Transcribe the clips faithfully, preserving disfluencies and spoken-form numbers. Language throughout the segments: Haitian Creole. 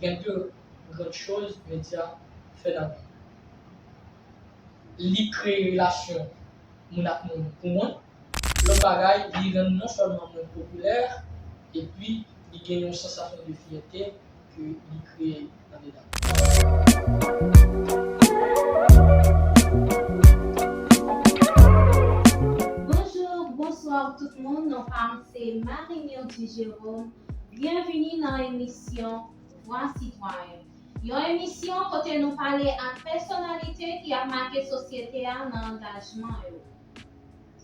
Gen de gran choz medya fè nan vi m. Li kreye relasyon moun ak moun pou mwen. Lòt bagay, li rann non sèlman mwen popilè, epi li gen yon sansasyon de fyète ke li kreye andedan. Bonjou, bonswa tout moun. Non pa m se Marie Mirdy Jérôme. Byenvini nan emisyon Vwa Sitwayen. Yon emisyon kote nou pale ak pèsonalite ki ap make sosyete a nan angajman yo.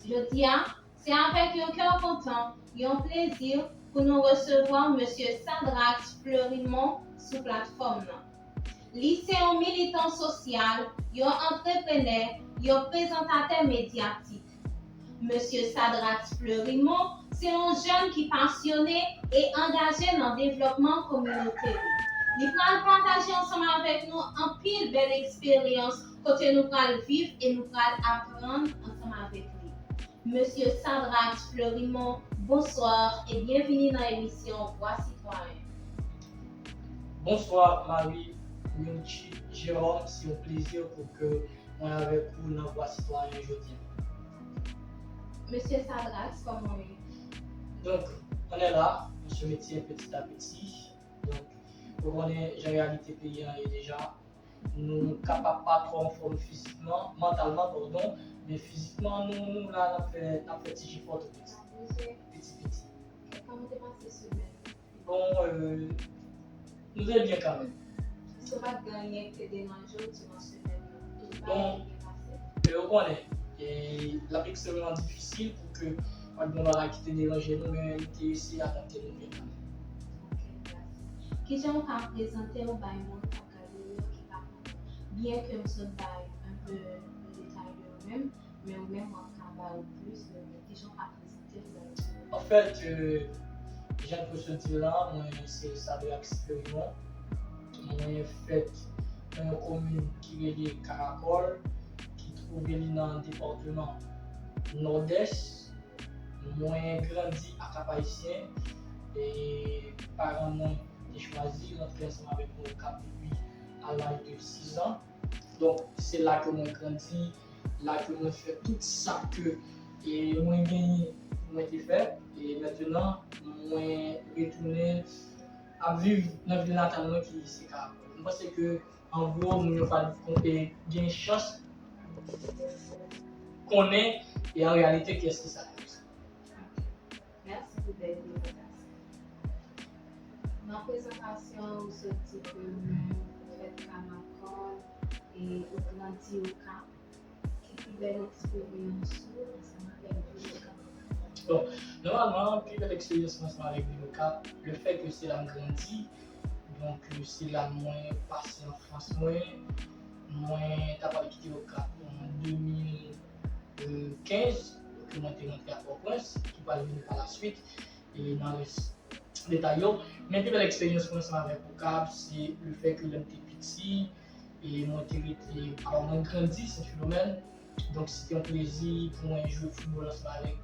Jodi a, se avèk yon kè kontan, yon plezi pou nou resevwa Mesye Sadrax Fleurimond sou platfòm nan. Li se yon militan sosyal, yon antreprenè, yon prezantatè medyatik. Mesye Sadrax Fleurimond se yon jèn ki pasyone e angaje nan devlòpman kominote li. Li pral pataje ansanm avèk nou anpil bèl eksperyans kote nou pral viv e nou pral aprann ansanm avèk li. Mesye Sadrax Fleurimond, bonswa e byenvini nan emisyon Vwa Sitwayen. Bonswa Marie Mirdy Jérôme, se yon plezi pou ke mwen avèk ou nan Vwa Sitwayen jodi a. Mesye Sadrax, kòman w ye? Donc, on est là, on se retient petit à petit. Donc, ou konnen jan reyalite peyi an ye deja. Nou kapab pa twò anfòm fizikman, mantalman, padon, men fizikman, nou, nou la, n ap fè, n ap fè ti jefò tou piti. Piti, piti. Kòman te pase semèn? Bon, euh, nou te byen kanmenm. Èske pa t gen anyen ki te deranje w diman semèn nan? Tout bagay te byen pase? E ou konnen, e, l ap ekstrèmman difisil pou ke pa t gen bagay ki te deranje nou, men nou te eseye adapte nou byen kanmenm. Ok, mèsi. Kijan w ka prezante w bay moun k ap gade w yo ki pa konnen w? Byen ke m sot bay un peu de detay de ou menm, men ou menm w ap ka ba yo plis de moun. Kijan w ka prezante w bay moun? Anfèt, euh, jan ke w sot di l la, mwen se Sadrax Fleurimond. Mwen fèt nan yon komin ki rele Karakòl, ki twouve li nan depatman Nòdès. Mwen grandi a Kap Ayisyen e paran mwen te chwazi rantre ansanm avèk mwen Okap depi a laj de sis an. Donk, se la ke mwen grandi, la ke mwen fè tout sa ke, e, mwen genyen pou mwen te fè. E mentnan, mwen retounen ap viv nan vil natal mwen ki se Karakòl. Mwen panse ke, an gwo, moun yo pral, e, gen chans konnen, e, an reyalite, kiyès ki Sadrax. Mèsi pou bèl prezantasyon. Nan prezantasyon an, ou sot di ke ou menm ou fèt Karakòl e ou grandi Okap. Ki pi bèl eksperyans ou ansanm avèk vil Okap? Bon, nòmalman, pi bèl eksperyans mwen ansanm avèk vil Okap, le fè ke se la m grandi, donk, se la mwen pase anfans mwen. Mwen ta pral kite Okap an de mil kenz, ke mwen te rantre a Pòtoprens, ki pral vini pa la swit, e nan rès detay yo. Men pi bèl eksperyans mwen ansanm avèk Okap, se le fè ke lè m te piti, e mwen te rete, alò, mwen grandi Sen Filomèn, donk se te yon plezi pou mwen jwe foutbòl ansanm avèk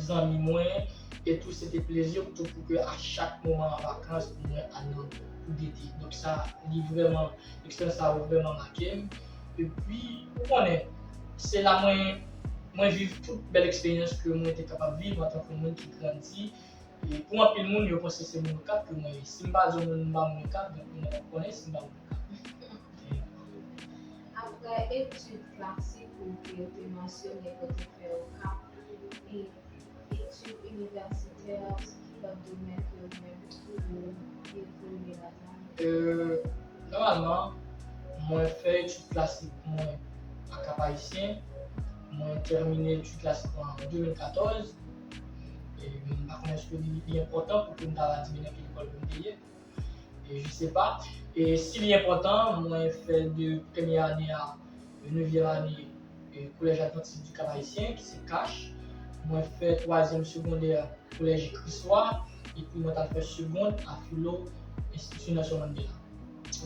zanmi mwen, e tou se te plezi tou pou ke a chak moman an vakans pou mwen al nan kou dete. Donk sa, li vrèman, eksperyans sa yo vrèman make m. Epi, ou konnen, se la mwen, mwen viv tout bèl eksperyans ke mwen te kapab viv antanke moun ki grandi. E pou anpil moun, yo panse se moun Okap ke mwen ye. Si m pa di yon moun m pa moun Okap, donk moun nan p ap konnen si m pa moun Okap. Apre etid klasik ou ke w te mansyone ke w te fè Okap, e etid inivèsitè, ki lòt domèn ke ou menm ou evolye ladan l? Euh, nòmalman, mwen fè etid klasik mwen a Kap Ayisyen. Mwen tèmine etid klasik mwen an de mil katòz. E m pa konnen èske li, li enpòtan pou ke m ta va di men nan ki lekòl ke m te ye. E je sais pas. E si li enpòtan, mwen fè de premyè ane a nevyèm ane, e, Collège Adventiste du Cap Haïtien, ki se kach. Mwen fè twazyèm segondè Collège Christois, epi mwen t al fè segond a Filo, Institut Nelson Mandela.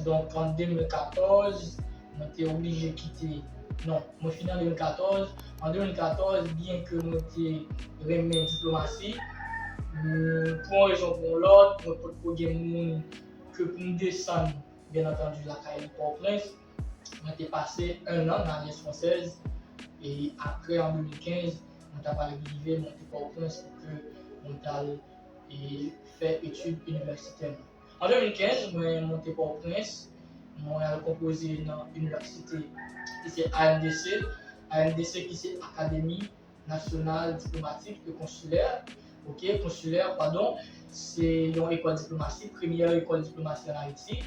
Donk, an de mil katòz, mwen te oblije kite, non, mwen fini an de mil katòz. An de mil katòz, byen ke mwen te renmen diplomasi, m, pou yon rezon pou yon lòt, mwen potko gen moun ke pou m desann, byen antandi, lakay Pòtoprens, mwen te pase un an nan Alliance Française, e apre, an de mil kenz, mwen t ap al rive monte Pòtoprens pou ke mwen t al e fè etid inivèsitè mwen. An de mil kenz, mwen monte Pòtoprens, mwen al konpoze nan inivèsite ki se A N D C, A N D C ki se Akademi Nasyonal Diplomatik e Konsilè, oke, konsilè, padon, se yon ekòl diplomasi, premyè ekòl diplomasi ann Ayiti.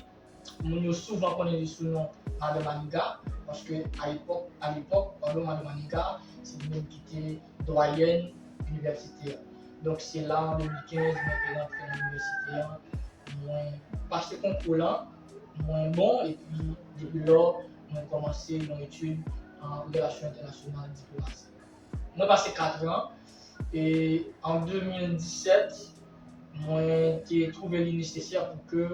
Moun yo souvan konnen li sou non Madan Maniga, paske a epòk, a lepòk, padon, Madan Maniga, se li menm ki te dwayèn inivèsite a. Donk, se la, an de mil kenz, mwen te rantre nan inivèsite a, mwen pase konkou lan, mwen bon, epi depi lò, mwen kòmanse yon etid an relasyon entènasyonal, diplomasi. Mwen pase kat an, e an de mil disèt, mwen te twouve li nesesè pou ke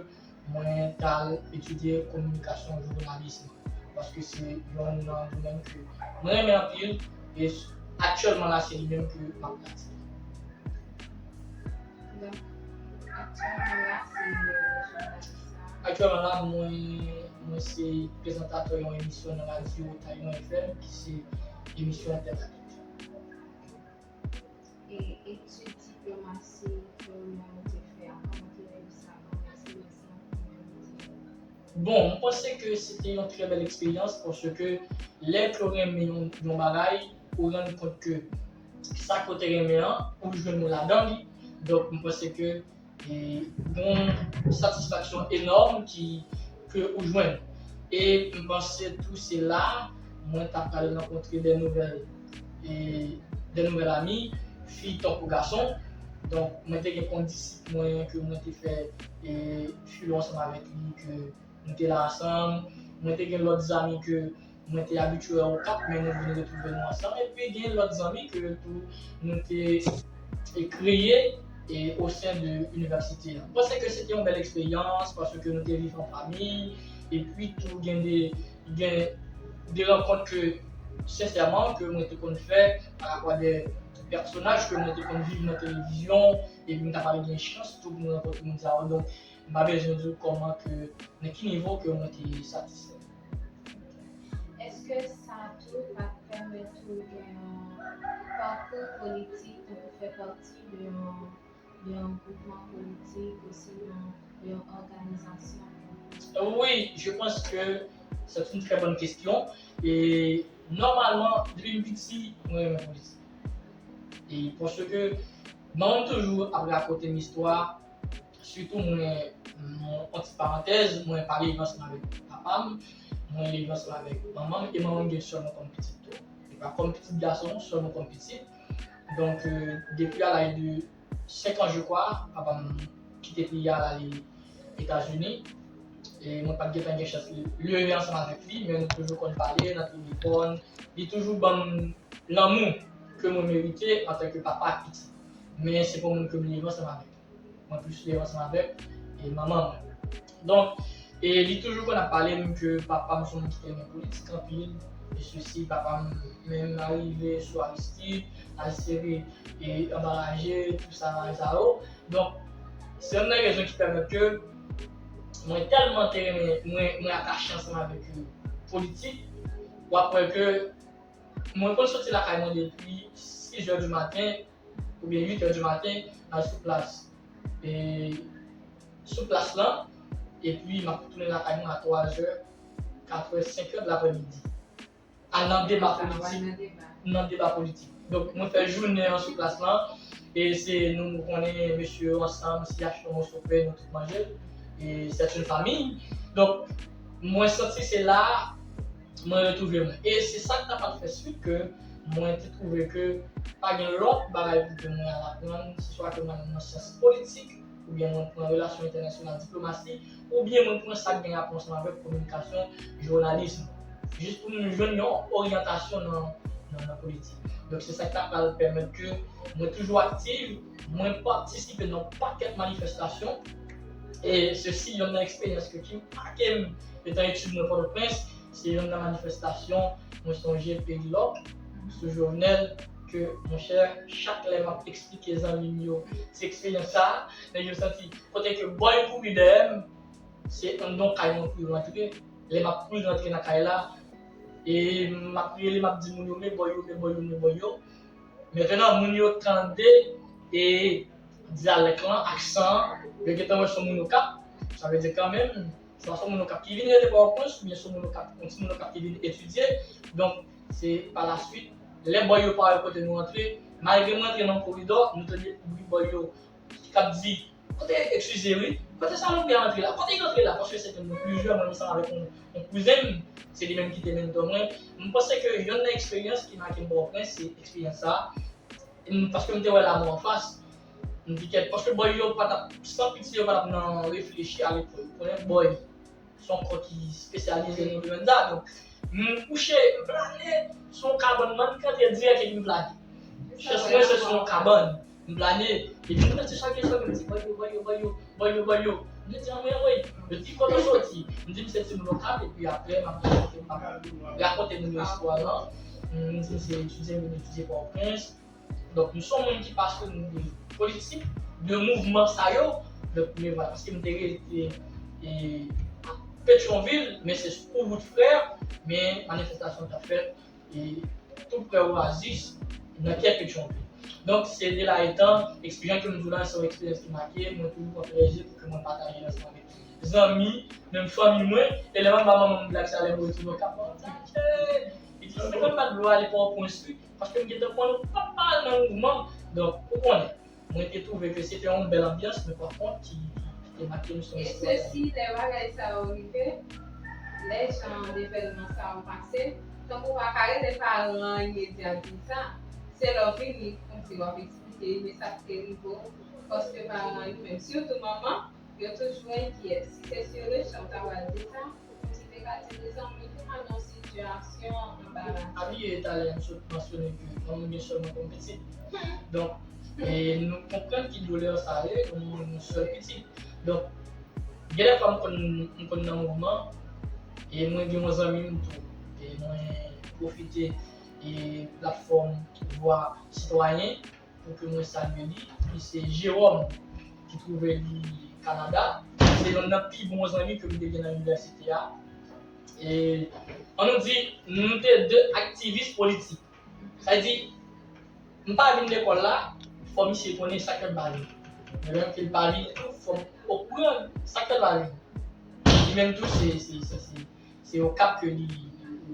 mwen t al etidye kominikasyon, jounalis, paske se yonn nan domèn ke mwen renmen anpil, e aktyèlman la, se li menm ke m ap pratike. Donk, aktyèlman la, se jounalis la. Aktyèlman la, mwen, mwen se prezantatè yon emisyon nan radyo Tayon F M, ki se emisyon Tèt a Tèt. E etid diplomasi ke ou menm ou te fè a, kòman ou te viv sa? Kòman eksperyans lan pou ou menm ou te... Bon, mwen panse ke se te yon trè bèl eksperyans, paske lè ke w renmen yon, yon bagay, ou rann kont ke sa ke w te renmen an, ou jwenn ou ladan li. Donk, mwen panse ke e gon satisfaksyon enòm ki, ke ou jwenn. E m panse tou se la, mwen ta pral rankontre de nouvèl, e de nouvèl ami, fi tankou gason. Donk, mwen te gen kondisip mwen ke mwen te fè, e filo ansanm avèk li, ke nou te la ansanm. Mwen te gen lòt zanmi ke mwen te abitye wè Okap, men nou vin retwouve nou ansanm. Epi gen lòt zanmi ke tou nou te, e, kreye, e, o sen de inivèsite a. Mwen panse ke se te yon bèl eksperyans, paske nou te viv an fanmi, epi tou gen de, gen de rankont ke, sensèman, ke mwen te konn fè parapò a de pèsonaj ke mwen te konn viv nan televizyon, epi m ta pral gen chans tou pou mwen rankontre moun sa yo. Donk, m pa bezwen di w kòman ke, nan ki nivo ke mwen te satisfè. Èske sa tou pa t pèmèt ou gen yon pakou politik, tankou fè pati de yon, de yon gwoupman politik, osinon de yon òganizasyon? Oui, je pense que c'est une très bonne question. E nòmalman, depi m piti, mwen renmen politik. E paske manman m toujou ap rakonte m istwa, sitou mwen, mwen, yon ti parantèz, mwen pa leve ansanm avèk papa m, mwen leve ansanm avèk manman m, e manman m gen sè mwen kòm pitit tou. E pa kòm pitit gason, sè mwen kòm pitit. Donk, e, depi a laj de senk an, je crois, papa m kite peyi a, l ale Etazini. E mwen pa t gentan gen chans leve ansanm avèk li, men nou toujou konn pale nan telefòn. Li toujou ban m lanmou ke mwen merite antanke papa ak pitit. Men se pa yon moun ke m leve ansanm avèk. Mwen plis leve ansanm avèk, e, manman mwen. Donk, e li toujou konn ap pale m ke papa m se yon moun ki te renmen politik anpil, e sesi, papa m menm arive sou Aristide, al sere, e, anba Raje, tout sa, sa yo. Donk, se youn nan rezon ki pèmèt ke mwen tèlman te renmen, mwen, mwen atache ansanm avèk, e, politik, w ap wè ke mwen konn soti lakay mwen depi sis è di maten, oubyen uit è di maten, al sou plas, e, sou plas lan, epi m ap tounen lakay mwen a twa è, kat è, senk è de laprèmidi. Al nan deba politik, nan deba politik. Donk, mwen fè jounen an sou plas lan, e se nou, nou konnen mesye yo ansanm, si y achte yon moso pen, nou tout manje l, e c'est une famille. Donk, mwen santi se la mwen retwouve mwen. E se sa k ta pral fè swit ke mwen te twouve ke pa gen lòt bagay pou ke mwen al aprann, se swa ke mwen al nan syans politik, oubyen mwen pran relasyon entènasyonal, diplomasi, oubyen mwen pran sa k gen rapò ansanm avèk kominikasyon, jounalis, jis pou m jwenn yon oryantasyon nan, nan, nan politik. Donk, se sa k ta pral pèmèt ke mwen toujou aktif, mwen patisipe nan yon pakèt manifestasyon, e sesi youn nan eksperyans ke ki make m etan etid mwen Pòtoprens, se youn nan manifestasyon, mwen sonje Perilòk, sou Jovenel, ke, monchè, chak lè m ap eksplike zanmi m yo ti eksperyans sa a, nèg yo santi, kote ke bòy kouri dèyè m, se anndan kay mwen pou yo rantre. Lè m ap kouri rantre nan kay la, e m ap rele, m ap di moun yo, men bòy yo, men bòy yo, men bòy yo. Mentnan, moun yo tande e dyalèk lan, aksan an, yo gentan wè se yon moun Okap. Sa vle di kanmenm, swa se yon moun Okap ki vin rete Pòtoprens, oubyen se yon moun Okap, yon timoun Okap ki vin etidye. Donk, se pa la swit, lè bòy yo pa wè kote nou rantre, malgre mwen rantre nan koridò, nou tande bri bòy yo k ap di, "Kote, eskize wi, kote salopri a rantre la? Kote l rantre la?" Paske se te nou plizyè, mwen ansanm avèk yon, yon kouzen m, se li menm ki te mentò mwen. M panse ke yonn nan eksperyans ki make m Pòtoprens, se eksperyans sa a. M, paske m te wè lanmò anfas. M di kèt, paske bòy yo pa t ap, san piti yo pa t ap nan reflechi alepòk. Konnen bòy, se yon kò ki espesyalize nan domèn sa. Donk, m kouche, m plane sou yon kabann, man, m kanpe dirèk epi m plane. Chans mwen se sou yon kabann, m plane. Epi m tande chak instan, m di, "Bòy yo, bòy yo, bòy yo, bòy yo, bòy yo." M di, "Anmwe, anmwe." Yo di, "Kote w soti?" M di, "M se timoun Okap," epi apre, m ap rakonte, m ap rakonte moun yo istwa lan. M di, "M se etidyan, m vin etidye Pòtoprens." Donk, m se yon moun ki pasyone de politik, de mouvman sa yo. Donk, men vwala, paske m te rete, e, Petyonvil, men se sou wout frè, men manifestasyon t ap fèt, e, tou prè Oasis, nan kè Petyonvil. Donk, se de la etan, eksperyans ke m di w la, se yon eksperyans ki make, mwen toujou pran plezi pou ke mwen pataje l ansanm avèk zanmi, menm fanmi mwen, e lè m ap ba manman m blag sa, lè m retounen Okap, "Manman, m sa chè." Li di, "Se konn bat dlo ale Pòtoprens wi." Paske m gentan konnen ou p ap pa al nan mouvman. Donk, ou konnen, mwen te twouve ke se te yon bèl anbyans, men pa kont, ki, ki te make m sou yon istwa. E sesi, lè bagay sa yo rive, lè jan evènman sa yo pase, tankou w pa ka rele paran an imedya di sa, se lè w vini, kòmsi w ap eksplike, men sa k te rive w, paske paran an yo menm, sitou manman, yo toujou enkyè. Si se sou letan w ta pral di sa, ou te ka di de zanmi ki nan yon sitiyasyon anbarase. Pa bliye talè m sot mansyone ke manman m gen sèlman kòm pitit. Donk, e nou konprann ki doulè sa ye, yon, yon sèl pitit. Donk, gen de fwa m konn, m konn nan mouvman, e mwen gen yon zanmi m tou, e mwen pwofite e platfòm Vwa Sitwayen, pou ke mwen salye li. Li se Jérôme ki twouve li Kanada. Se yonn nan pi bon zanmi ke m te gen nan inivèsite a. E, ann nou di, nou te de aktivis politik. Sa vle di, m pa vin lekòl la, fò misye konnen sa k fèt ba li. Men lè ke l pa vini tou, fò m okouran sa k fèt ba li. Li menm tou, se, se, se, se, se Okap ke li,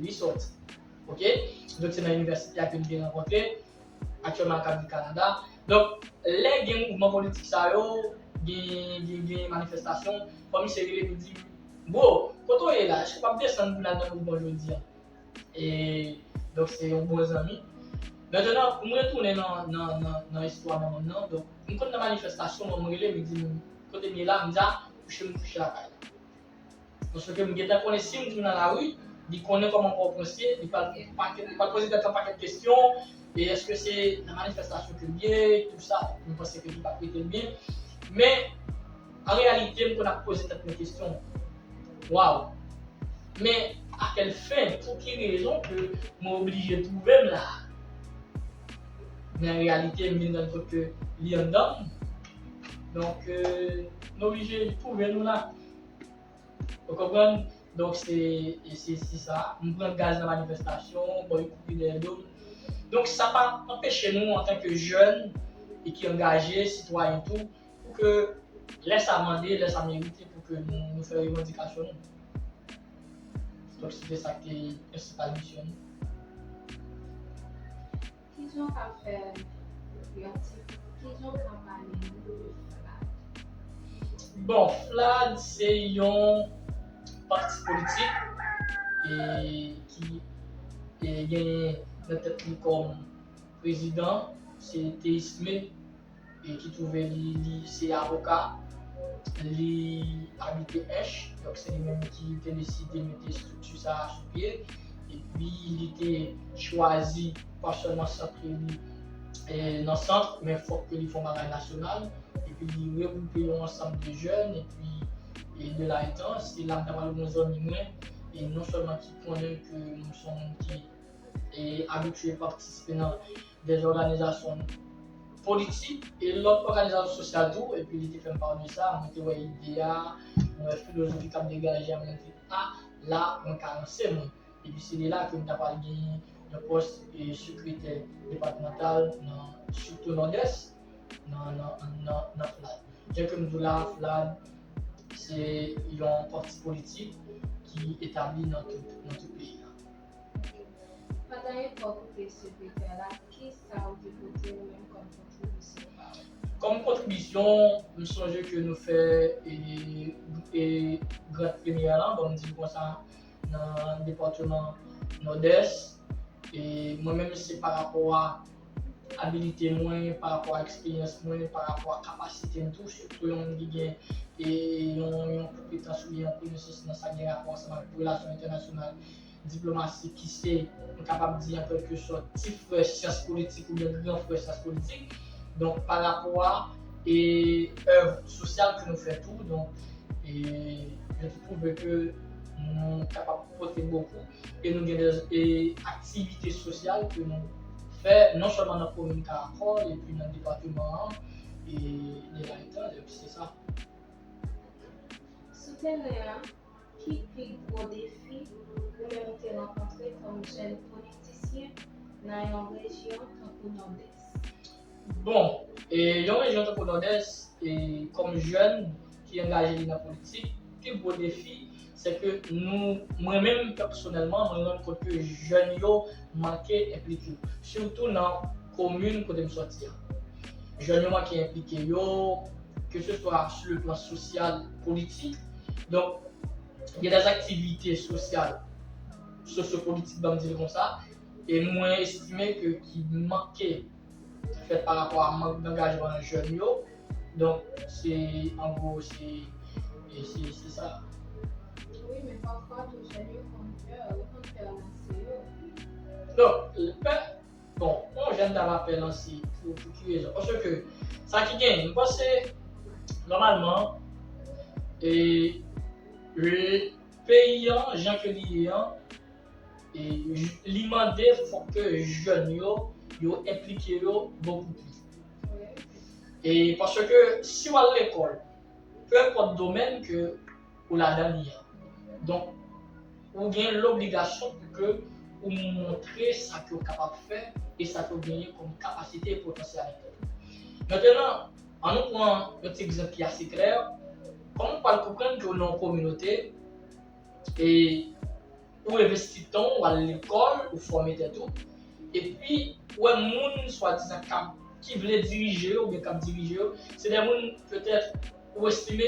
li sòti. Oke? Donk, se nan inivèsite a ke nou te rankontre. Aktyèlman, l ap viv Kanada. Donk, lè gen mouvman politik sa yo, gen, gen, gen manifestasyon, fò misye rele m, li di m, "Bro, kote w ye la? Èske w p ap desann pou n al nan mouvman jodi a?" E, donk, se yon bon zanmi. Mentnan, pou m retounen nan, nan, nan, nan istwa manman m nan, donk, m konn nan manifestasyon, manman m rele m, li di m, "Kote m ye la?" M di, "A, kouche m kouche lakay la." Paske m gentan konnen si m vin nan lari, li konnen kòman Pòtoprens ye, li pral, li pral poze tèt li yon pakèt kesyon, e èske se nan manifestasyon ke l ye, tou sa, m panse ke li p ap rete l byen. Men, an reyalite, m konn ap poze tèt mwen kesyon. Waw! Men, à quelle fin, pou ki rezon ke mwen oblije twouve m la? Men an reyalite, m vin rann kont ke li anndan m. Donk, euh, nou oblije twouve nou la. Ou konprann? Donk, se, se, se sa. M pran gaz nan manifestasyon, bòy kouri dèyè do m. Donk, sa pa anpeche nou, antanke jèn e ki angaje, sitwayen tou, pou ke lè sa mande, lè sa merite, pou ke nou, nou fè revandikasyon nou. Donk, se te sa ki te prensipal misyon nou. Kijan w ka fè yon ti, kijan w ka pale nou de FLAD? Bon, FLAD se yon pati politik e ki e genyen nan tèt li kòm prezidan, se Théis May, e ki twouve li, li se avoka, li abite Ench, donk se li menm ki te deside mete estrikti sa a sou pye, epi li te chwazi pa sèlman santre li, e, nan sant, men fòk ke li fè yon bagay nasyonal, epi li regwoupe yon ansanm de jèn, epi, e, de la etan, se la m ta pral yon zanmi mwen, e non sèlman ki konnen ke m se yon moun ki e abitye patisipe nan de òganizasyon politik e lòt òganizasyon sosyal tou, epi li te fè m pale de sa, mwen te wè ide a, Mwen wè filozofi k ap degaje a, mwen di, a, la, mwen ka lanse mwen. Epi se de la ke m ta pral genyen yon pòs e sekretè depatmantal nan, sitou Nòdès, nan, nan, nan, nan FLAD. Jan ke m di w la, FLAD se yon pati politik ki etabli nan tout, nan tout peyi a. Pandan efò pou te sekretè la, ki sa ou te pote ou menm kòm kontribisyon pa w? Kòm kontribisyon, m sonje ke nou fè e, e grant premyè lan, bon, m di l konsa, nan depatman Nòdès. E mwen menm, se pa rapò a abilite mwen, pa rapò a eksperyans mwen, pa rapò a kapasite m tou, sitou yon moun ki gen e, yon, yon konpetans oubyen yon konesans nan sa k gen rapò ansanm ak relasyon entènasyonal, diplomasi, ki se, nou kapab di an kèlke sòt, ti frè syans politik oubyen gran frè syans politik. Donk, pa rapò a e èv sosyal ke nou fè tou, donk, e, je trouve ke nou kapab pote bokou e nou gen de e, aktivite sosyal ke nou fè non sèlman nan komin Karakòl epi nan depatman an e de la etan, se sa. Sou teren an, ki pi gwo defi ou menm ou te rankontre kòm jèn politisyen nan yon rejyon tankou Nòdès? Bon, e yon rejyon tankou Nòdès, e kòm jèn ki angaje li nan politik, pi gwo defi, se ke nou, mwen menm pèsonèlman, mwen rann kont ke jèn yo manke enplike, sitou nan komin kote m sòti a. Jèn yo manke enplike yo, ke se swa sou le plan sosyal, politik. Donk, gen de aktivite sosyal, sosyopolitik, ban m di l konsa, e mwen estime ke ki manke fèt pa rapò a mank dangajman jèn yo. Donk, se, an gwo, se, e se, se sa. Wi, men pafwa tou jèn yo konn pè, yo konn pè lanse yo. Donk, pè, bon, yon jèn ta va pè lanse pou, pou ki rezon? Paske, sa ki genyen, m panse, nòmalman, e, e, peyi an, jan ke li ye an, e, j-, li mande fòk ke jèn yo, yo enplike yo bokou plis. E paske si w al lekòl, pe enpòt domèn ke ou ladan li an. Donk, ou gen lobligasyon pou ke ou montre sa ke w kapab fè e sa ke w genyen kòm kapasite e potansyalite. Mentnan, ann nou pran yon ti egzanp ki ase klè. Kòman w pral konprann ke w nan yon kominote e ou envesti tan w, w al lekòl, ou fòme tèt ou, epi ou wè moun swadizan k ap, ki vle dirije yo oubyen k ap dirije yo, se de moun petèt ou estime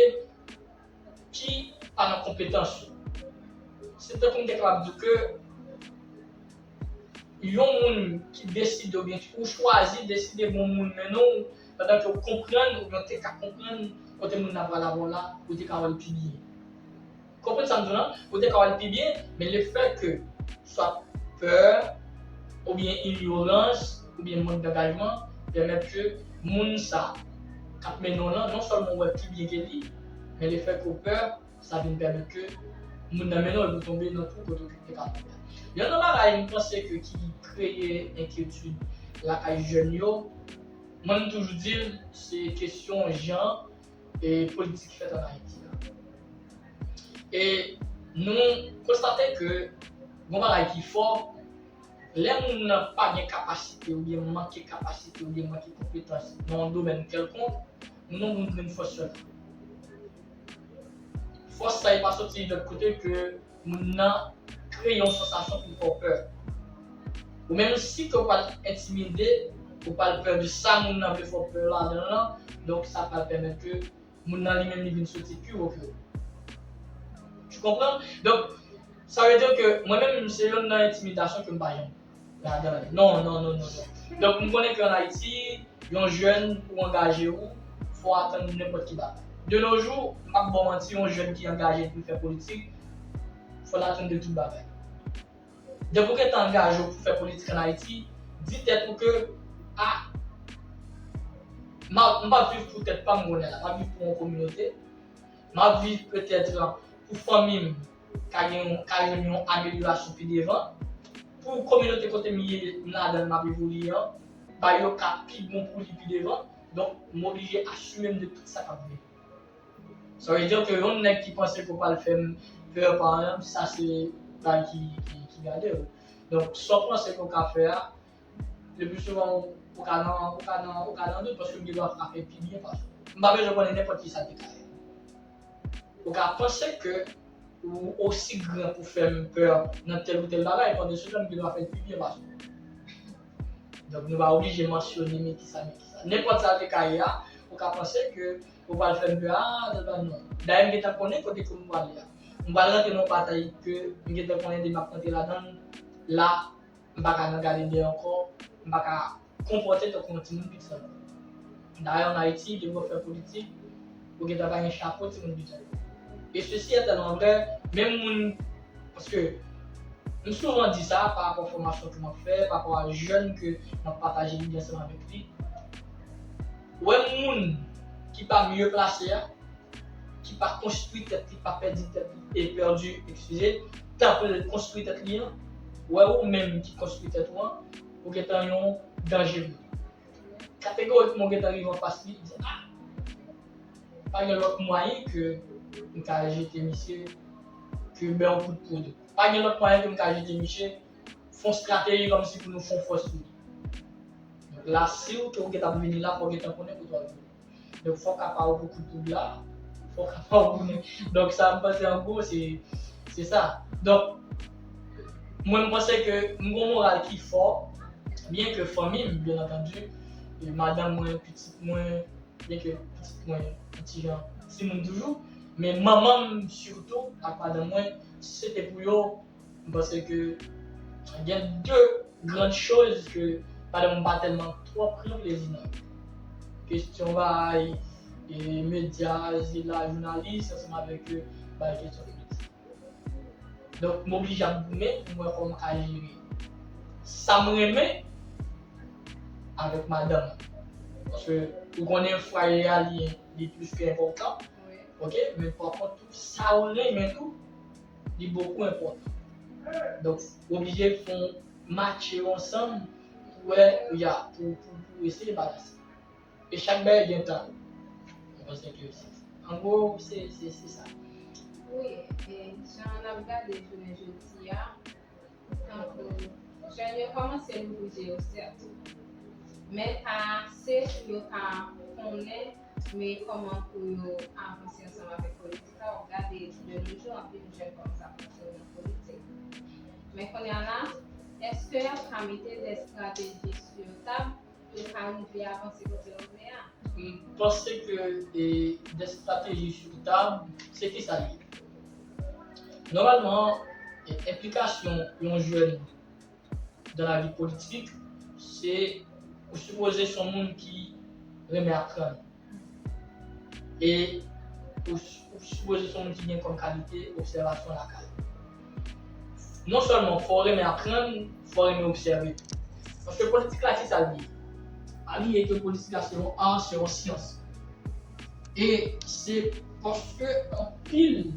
ki pa nan konpetans yo. Se tankou m te kapab di w ke yon moun ki deside oubyen ou chwazi deside gen yon moun mennen w pandan ke w konprann oubyen w te ka konprann kote moun nan pral avè w la, ou te ka wè l pi byen. Konprann sa m di w lan? Ou te ka wè l pi byen, men lefètke swa pè, oubyen inyorans, oubyen mank dangajman, pèmèt ke moun sa k ap mennen w lan, non sèlman w wè pi byen ke li, men lefètke w pè, sa vin pèmèt ke moun nan mennen w epi w tonbe nan twou kote w te ka tonbe a. Youn nan bagay m panse ke ki kreye enkyetid lakay jèn yo, mwen m toujou di l, se kesyon jan e politik fèt ann Ayiti a. E nou konstate ke gon bagay ki fò, lè moun nan pa gen kapasite oubyen manke kapasite oubyen manke konpetans nan yon domèn kèlkonk, nou, nou, nou jwenn fòs sèlman. Fòs sa e pa soti lòt kote ke moun nan kreye yon sansasyon pou l fè w pè. Ou menm si ke w pral entimide, ou pral pè de sa moun nan vle fè w pè ladan l lan, donk sa pral pèmèt ke moun nan li menm li vin soti pi wo ke ou. Tu comprends? Donk, sa vle di ke mwen menm, se youn nan entimidasyon ke m pa janm ladan l. Non, non, non, non, non. Donk, m konnen ke ann Ayiti, yon jèn pou angaje w, fò w atann nenpòt ki bagay. De nos jours, m p ap ba w manti, yon jèn ki angaje pou l fè politik, fò l atann de tout bagay. Depi w gentan angaje w pou fè politik ann Ayiti, di tèt ou ke, a, m ap, m p ap viv pou tèt pa m kounye a la, m ap viv pou yon kominote, m ap viv petèt pou fanmi m ka gen yon, ka jwenn yon amelyorasyon pi devan, pou kominote kote m ye, m ladan l, m ap evolye an, ba yo ka pi bon pou li pi devan, donk m oblije asime m de tout sa k ap vini. Sa vle di ke yon nèg ki panse ke w pral fè m pè, pa egzanp, sa se bagay ki, ki, ki gade w. Donk, sa w panse ke w ka fè a, le pli souvan, ou ka nan, ou ka nan, ou ka nan dout paske m gen dwa ka fè pi byen pase w. M pa bezwen konnen nenpòt ki sa te ka ye. Ou ka panse ke ou osi gran pou fè m pè nan tèl ou tèl bagay, pandan se tan m gen dwa fè l pi byen pase w. Donk, nou pa oblije mansyone men kisa, men kisa. Nenpòt sa te ka ye a, ou ka panse ke ou pral fè m pè, a, tèl bagay, non. Dayè, m gentan konnen kote ke m prale a. M pral rantre nan yon batay ke m gentan konnen depi m ap rantre ladan l, la, m pa ka nan gade dèyè ankò, m pa ka konpòte tankou yon timoun piti ankò. Dayè, ann Ayiti, depi w ap fè politik, ou gentan pa gen chapo timoun piti ankò. E sesi etènman vrè, menm moun, paske m souvan di sa pa rapò fòmasyon ke m ap fè, pa rapò a jèn ke m ap pataje lide ansanm avèk li. Ou wè moun ki pa mye plase a, ki pa konstwi tèt li, pa pèdi tèt li, e pèdi, eskize, tan pou l konstwi tèt li an, ou wè ou menm ki konstwi tèt ou an, ou gentan yon danje pou li. Kategorikman, ou gentan rive anfas li, li di, a, pa gen lòt mwayen ke m ka jete misye, ke m ba yon kout poud. Pa gen lòt mwayen ke m ka jete misye, fè yon estrateji kòmsi pou nou fè yon fòs sou li. Donk la, si w ke ou gentan ap vini la, fò w gentan konnen kote w ap vini. Donk, fò w ka pare pou kout poud la, fò w ka pare pou konnen. Donk, sa, m panse, an gwo, se, se sa. Donk, mwen, m panse ke m gon moral ki fò, byen ke fanmi m, byen antandi, e madanm mwen, pitit mwen, byen ke pitit mwen, yon ti jan, timoun toujou, men manman m, sitou, ak madanm mwen, si se te pou yo, m panse ke gen de grann choz ke madanm mwen pa tèlman twò pran plezi nan yo. Kesyon bay, e, medya, e, la, jounalis, ansanm avèk, e, bay kesyon politik. Donk, m oblije ap goumen pou m wè kòman m ka jere sa m renmen avèk madanm mwen. Paske ou konnen fwaye a li, li plis ke enpòtan. Wi. Oke? Men pa kont tou, sa ou renmen tou, li bokou enpòtan. Donk, ou oblije fè yon matche yo ansanm pou wè, ya, pou, pou, pou eseye balanse. E chak bagay gen tan. Mwen panse ke se, an gwo, se, se, se sa. Wi, e jan n ap gade jounen jodi a, tankou jèn yo kòmanse louvri je yo, sèt. Men pa ase pou yo ka konnen, men kòman pou yo avanse ansanm avèk politik la. W ap gade de nos jours, anpil jèn kòmanse ap rantre nan politik. Men kounye a la, èske y ap ka mete de estrateji sou tab pou yo ka rive avanse kote yo vle a? M panse ke, e, de estrateji sou tab, se ki sa l ye? Nòmalman, e, enplikasyon yon jèn dan lavi politik, se ou sipoze se yon moun ki renmen aprann. E ou, ou sipoze se yon moun ki gen kòm kalite obsèvasyon lakay. Non sèlman fò w renmen aprann, fò w renmen obsève. Paske politik la, ki sa l ye? Pa bliye ke politik la se yon ar, se yon syans. E se paske anpil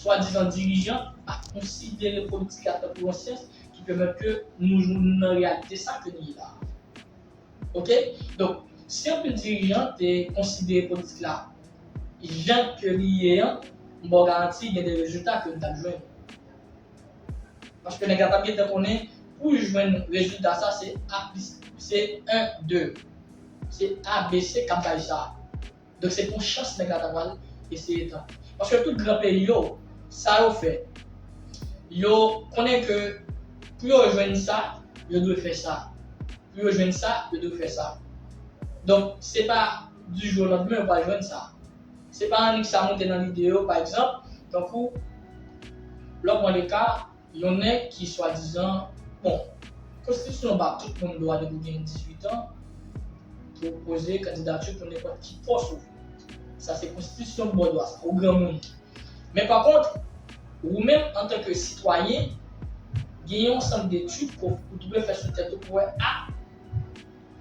swadizan dirijan pa konsidere politik la tankou yon syans ki pèmèt ke nou, nou nan reyalite sa ke nou ye la. Oke? Donk, si anpil dirijan te konsidere politik la jan ke li ye an, m ba w garanti gen de rezilta ke n t ap jwenn. Paske nèg la t ap gentan konnen pou jwenn rezilta sa, se A plis, se en, de. Se A B C k ap bay sa. Donk, se pou chans nèg la ta pral eseye tante. Paske tout gran peyi yo, sa yo fè, yo konnen ke pou yo jwenn sa, yo dwe fè sa. Pou yo jwenn sa, yo dwe fè sa. Donk, se pa du jour au lendemain yo pral jwenn sa. Se pa annik sa moute nan lide yo, pa egzanp, tankou, lè w pran le ka, yon nèg ki swadizan, bon, konstitisyon ba tout moun dwa depi w gen dizuit an pou w poze kandidati pou nenpòt ki pòs ou vle. Sa se konstitisyon ba w dwa sa, ou granmoun. Men pa kont, ou menm antanke sitwayen, gen yon ansanm detid ke w dwe fè sou tèt ou pou wè, a,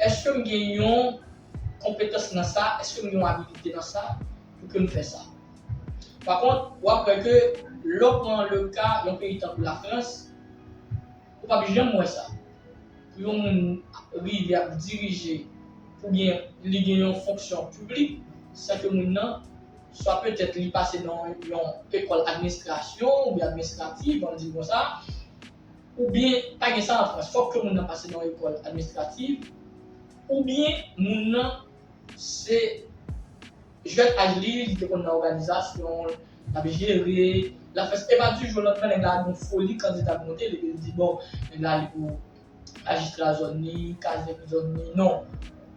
èske m gen yon konpetans nan sa, èske m gen yon abilite nan sa, pou ke m fè sa. Pa kont, w ap wè ke lè w pran le ka yon peyi tankou Lafrans, ou p ap janm wè sa. Pou yon moun rive ap dirije, pou gen, li gen yon fonksyon piblik, san ke moun nan swa petèt li pase nan yon ekòl administrasyon oubyen administrativ, ann di l konsa, oubyen pa gen sa an Frans, fòk ke moun nan pase nan yon ekòl administrativ, oubyen moun nan se jèn aj li, li te konn nan òganizasyon, l ap jere, l ap fè, e pa di jou lòt mwen nèg la gen yon foli kandida pou monte, epi l di bon, nèg la li pou majistra zòn li, kazèk zòn li, non.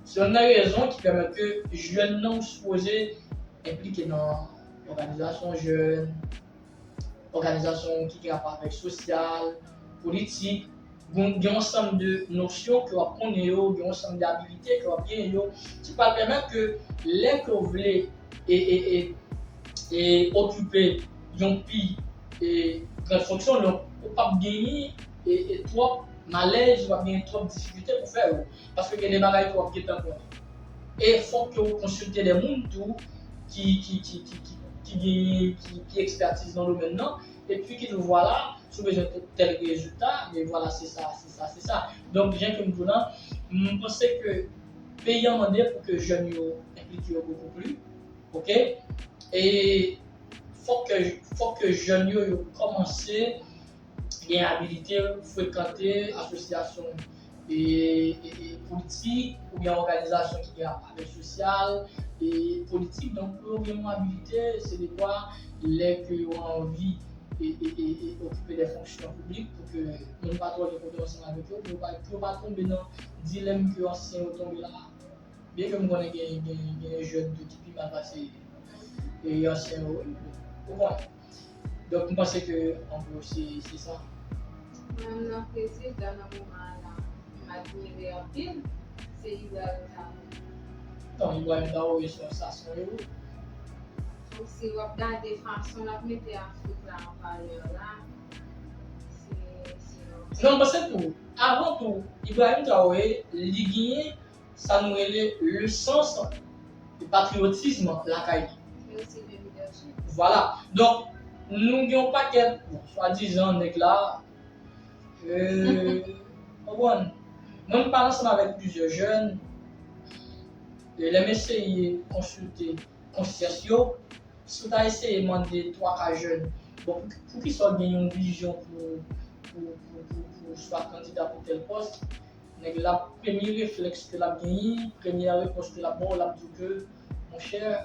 Se youn nan rezon ki pèmèt ke jèn nan ou sipoze enplike nan òganizasyon jèn, òganizasyon ki gen rapò avèk sosyal, politik, gen yon ansanm de nosyon ke w ap konnen yo, gen yon ansanm de abilite ke w ap genyen yo, ki pral pèmèt ke lè ke w vle e, e, e, e okipe yon pi e, gran fonksyon, donk ou p ap genyen e, e, twòp malèz, ou p ap genyen twòp difikilte pou fè yo. Paske gen de bagay ke w ap gentan konnen. E fòk ke w konsilte de moun tou ki, ki, ki, ki, ki, ki genyen, ki, ki ekspètiz nan domèn nan, epi ki di w vwala, si w bezwen tèl rezilta, men vwala, se sa, se sa, se sa. Donk, jan ke m di w lan, m panse ke peyi an mande pou ke jèn yo enplike yo bokou plis, oke? E fòk ke, fòk ke jèn yo, yo kòmanse gen abilite frekante asosyasyon e, e, e politik oubyen òganizasyon ki gen rapò avèk sosyal e politik. Donk, pou yo gen yon abilite, se dekwa lè ke yo anvi e, e, e, e okipe de fonksyon piblik pou ke moun pa twò gen kote ansanm avèk yo, pou yo pa, pou yo pa tonbe nan dilèm ke ansyen yo tonbe la. Byen ke m konnen gen, gen, gen jèn tou ki pi mal pase e ansyen yo, ou konnen. Donk, m panse ke, an gwo, se, se sa. Mwen menm nan prezidan nan moman an la, m admire anpil, se Ibrahim Traoré. Non, Ibrahim Traoré se yon sason yo. Donk, si w ap gade fason l ap mete Afrik la an valè la, se, se yon... Non, m panse tou, avan tou, Ibrahim Traoré, li genyen sa nou rele le sens de patriotism lakay li. Vwala. Donk, nou gen yon pakèt, bon, swadizan nèg la, euh, konprann? Mwen, m pale ansanm avèk plizyè jèn, e lè m eseye konsilte konsyans yo, si w ta eseye mande twa ka jèn, bon, pou, poukisa w gen yon vizyon pou, pou, pou, pou, pou swa kandida pou tèl pòs, nèg la, premye reflèks ke l ap genyen, premyè repons ke l ap ba w, l ap di w ke, monchè,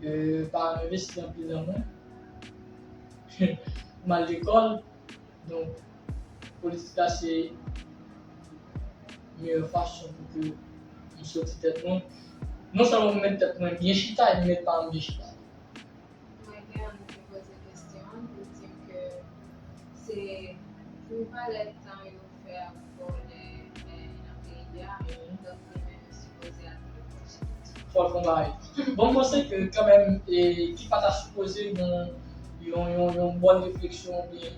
euh, paran m envesti anpil nan mwen. M al lekòl, donk, politik la se meyè fason pou ke m soti tèt mwen. Non sèlman pou m met tèt mwen byen chita, e m met paran m byen chita. Mwen gen youn ki poze kesyon an, li di m ke se pou valè tan yo fè ap vòlè, e, nan peyi a, donk li menm li sipoze al fè yon konsilte. Fò l fè yon bagay. Bon, m panse ke kanmenm, e, ki pa ta sipoze yon, yon, yon, yon bòn refleksyon, oubyen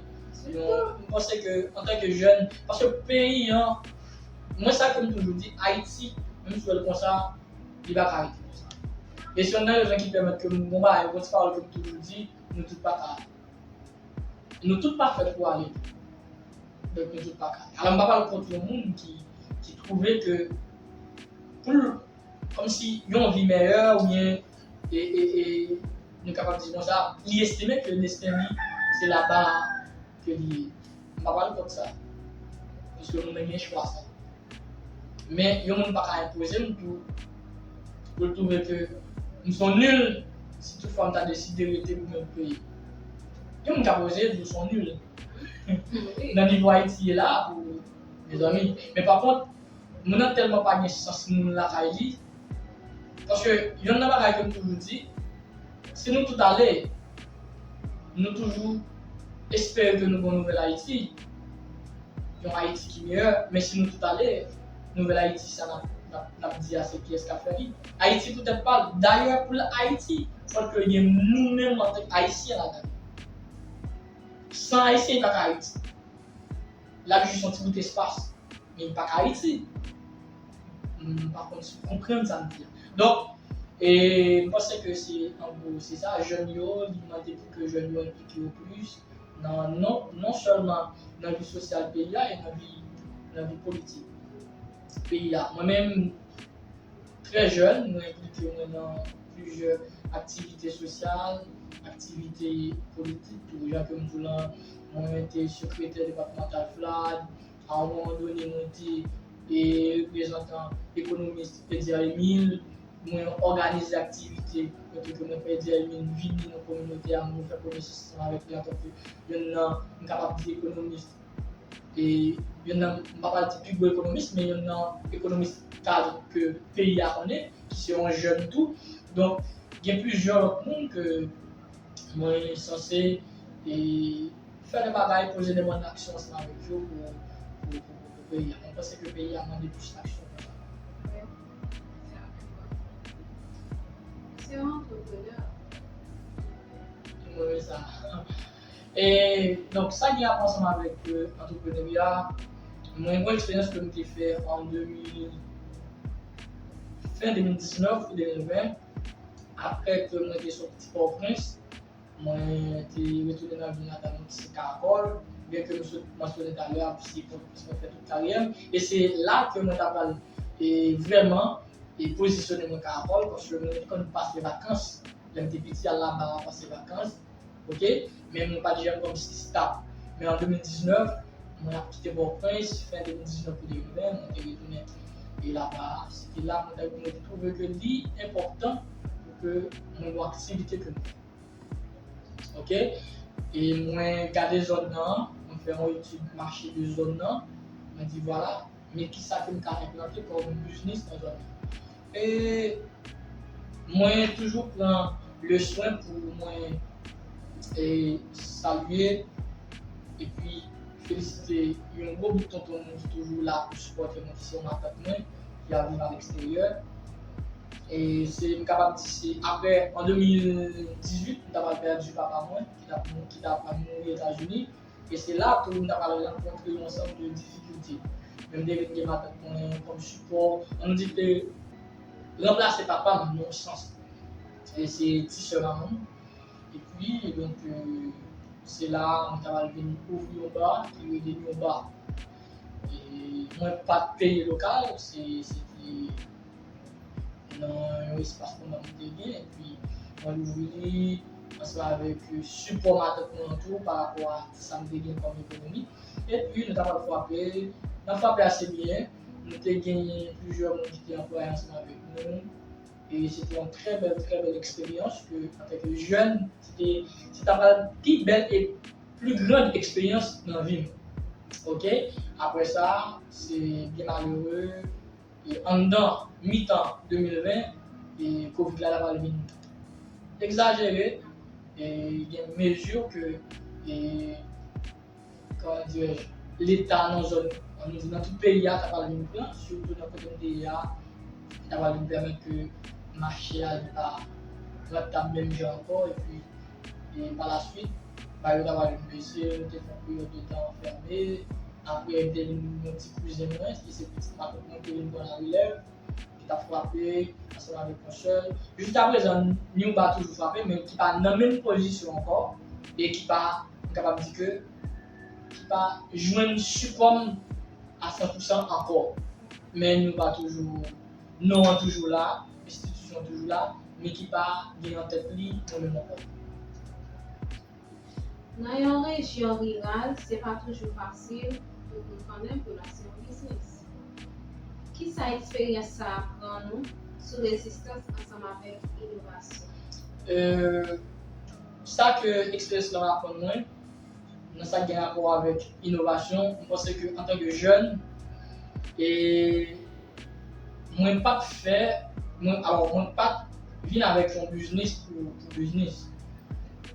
yon, m panse ke antanke jèn, paske peyi an, mwen sa ke m toujou di, Ayiti, menm si w wè l konsa, li pa ka rete konsa. E se youn nan rezon ki pèmèt ke m, bon, bagay, yon ti pawòl ke m toujou di, nou tout pa ka, nou tout pa fèt pou ale. Donk, nou tout pa ka. Alò, m pa pral kont yon moun ki, ki twouve ke pou l, kòmsi yon vi meyè, oubyen, e, e, e, nou kapab di konsa, li estime ke desten li, se laba ke li ye. M pa pral kont sa. Paske nou menm gen chwa sa. Men yon moun pa ka enpoze m tou, pou l twouve ke m se yon nil, si toutfwa m ta deside rete pou mwen peyi. Yon moun ka poze di w se yon nil. Nan nivo Ayiti ye la, pou, mezanmi. Men pa kont, moun nan tèlman pa gen sans moun lakay li. Paske youn nan bagay ke m toujou di, si nou tout ale, nou toujou espere ke nou gen yon nouvèl Ayiti, yon Ayiti ki meyè, men si nou tout ale, nouvèl Ayiti sa n ap, n ap, n ap di a, se kiyès k ap fè li? Ayiti poutèt pa l. Dayè, pou l Ayiti, fòk yo gen nou menm antank Ayisyen ladan l. San Ayisyen, li pa ka Ayiti. L ap jis yon ti bout espas. Men li pa ka Ayiti. M pa konn si w konprann sa m di a. Donk, e, m panse ke se, an gwo, se sa, jèn yo, li mande pou ke jèn yo enplike yo plis nan, non, non sèlman nan vi sosyal peyi a, e nan vi, nan vi politik peyi a. Mwen menm, trè jèn, mwen enplike mwen nan plizyè aktivite sosyal, aktivite politik tou. Jan ke m di w lan, mwen te sekretè depatmantal FLAD, a yon moman done, mwen te e, reprezantan ekonomis Eddy Emile, mwen òganize aktivite kote ke mwen fè Eddy Emile vini nan kominote a, mwen fè konesans ansanm avèk li antanke yonn nan, m kapab di, ekonomis, e yonn nan, m pa pral di pi gwo ekonomis, men yonn nan ekonomis kad ke peyi a konnen, ki se yon jèn tou. Donk, gen plizyè lòt moun ke mwen sanse e fè de bagay, poze de bòn aksyon ansanm avèk yo pou, pou, pou, pou, pou peyi a. Mwen panse ke peyi a mande plis aksyon konsa. Se yon antreprenè. Mwen renmen sa. E donk, sa gen rapò ansanm avèk e, antreprenarya, mwen gen yon eksperyans ke m te fè an de mil, fen de mil diznèf pou de mil ven, apre ke mwen te soti Pòtoprens, mwen te retounen nan vil natal mwen ki se Karakòl, byen ke m sot mansyone talè a, se Pòtoprens mwen fè tout karyè m, e se la ke mwen ta pral e, vrèman e, pozisyone mwen Karakòl, paske mwen te konn pase vakans, lè m te piti, al laba a pase vakans, oke, men mwen pa t janm kòmsi stab. Men an de mil diznèf, mwen ap kite Pòtoprens, fen de mil diznèf pou de mil ven, mwen te retounen e laba a, se te la mwen te, mwen te twouve ke li enpòtan pou ke mwen gen yon aktivite ke m fè. Oke? E mwen gade zòn nan, mwen fè yon etid mache de zòn nan, mwen di vwala, men kisa ke m ka enplante kòm biznis nan zòn nan. E mwen toujou pran le swen pou mwen e, salye epi felisite yon gwo bout tonton mwen ki toujou la pou sipòte mwen, ki se yon matant mwen ki ap viv aleksteryè. E se, m kapab di se apre, an de mil dizuit, m ta pral pèdi papa mwen, ki t ap, ki t ap mouri Etazini. E se la tou m ta pral rankontre yon ansanm de difikilte. Men m te vin gen matant mwen kòm sipò. Ann di te ranplase papa m nan yon sans. E se ti sè manman m. Epi, donk, e, se la mwen ta pral vin ouvri yon ba ki rele Nyoba. E mwen pa t peye lokal, se, se te nan yon espas pou mwen te gen, epi mwen louvri li ansanm avèk, e, sipò matant mwen an tou pa rapò a sa m te gen kòm ekonomi. Epi nou ta pral frape, n ap frape ase byen, nou te genyen plizyè moun ki te anplwaye ansanm avèk nou, e se te yon trè bèl, trè bèl eksperyans ke, antanke jèn, se te, se ta pral pi bèl e pli grand eksperyans nan vi m. Oke? Apre sa, se byen malere, e anndan mitan de mil ven, e kovid la ta pral vin egzajere, e gen mezi ke, e, kòman dirèj, Leta nan zòn, ann di nan tout peyi a ta pral vin pran, sitou nan kote m te ye a, ta pral vin pèmèt ke mache a li pa rantab menm jan ankò, epi, e pa la swit, ba yo ta pral vin bese, nou te fè yon peryòd de tan fèmen, apre m te vin yon ti kouzen mwen, ki se pitit matant mwen, ki te vin pran larelèv, ki t ap frape ansanm avèk yon sèl. Jiskaprezan, Nyoba toujou frape, men ki pa nan menm pozisyon ankò, e ki pa, m kapab di ke, ki pa jwenn sipò m a san pou san ankò. Men Nyoba toujou, non an toujou la, enstitisyon an toujou la, men ki pa gen nan tèt li mwen menm ankò. Nan yon rejyon riral, se pa toujou fasil pou moun konnen pou lanse yon biznis. Kisa eksperyans sa aprann ou sou rezistans ansanm avèk inovasyon? E, sa ke eksperyans lan aprann mwen, nan sa k gen rapò avèk inovasyon, m panse ke antanke jèn, e mwen pa t fè, mwen, alò, mwen pa t vin avèk yon biznis pou, pou biznis.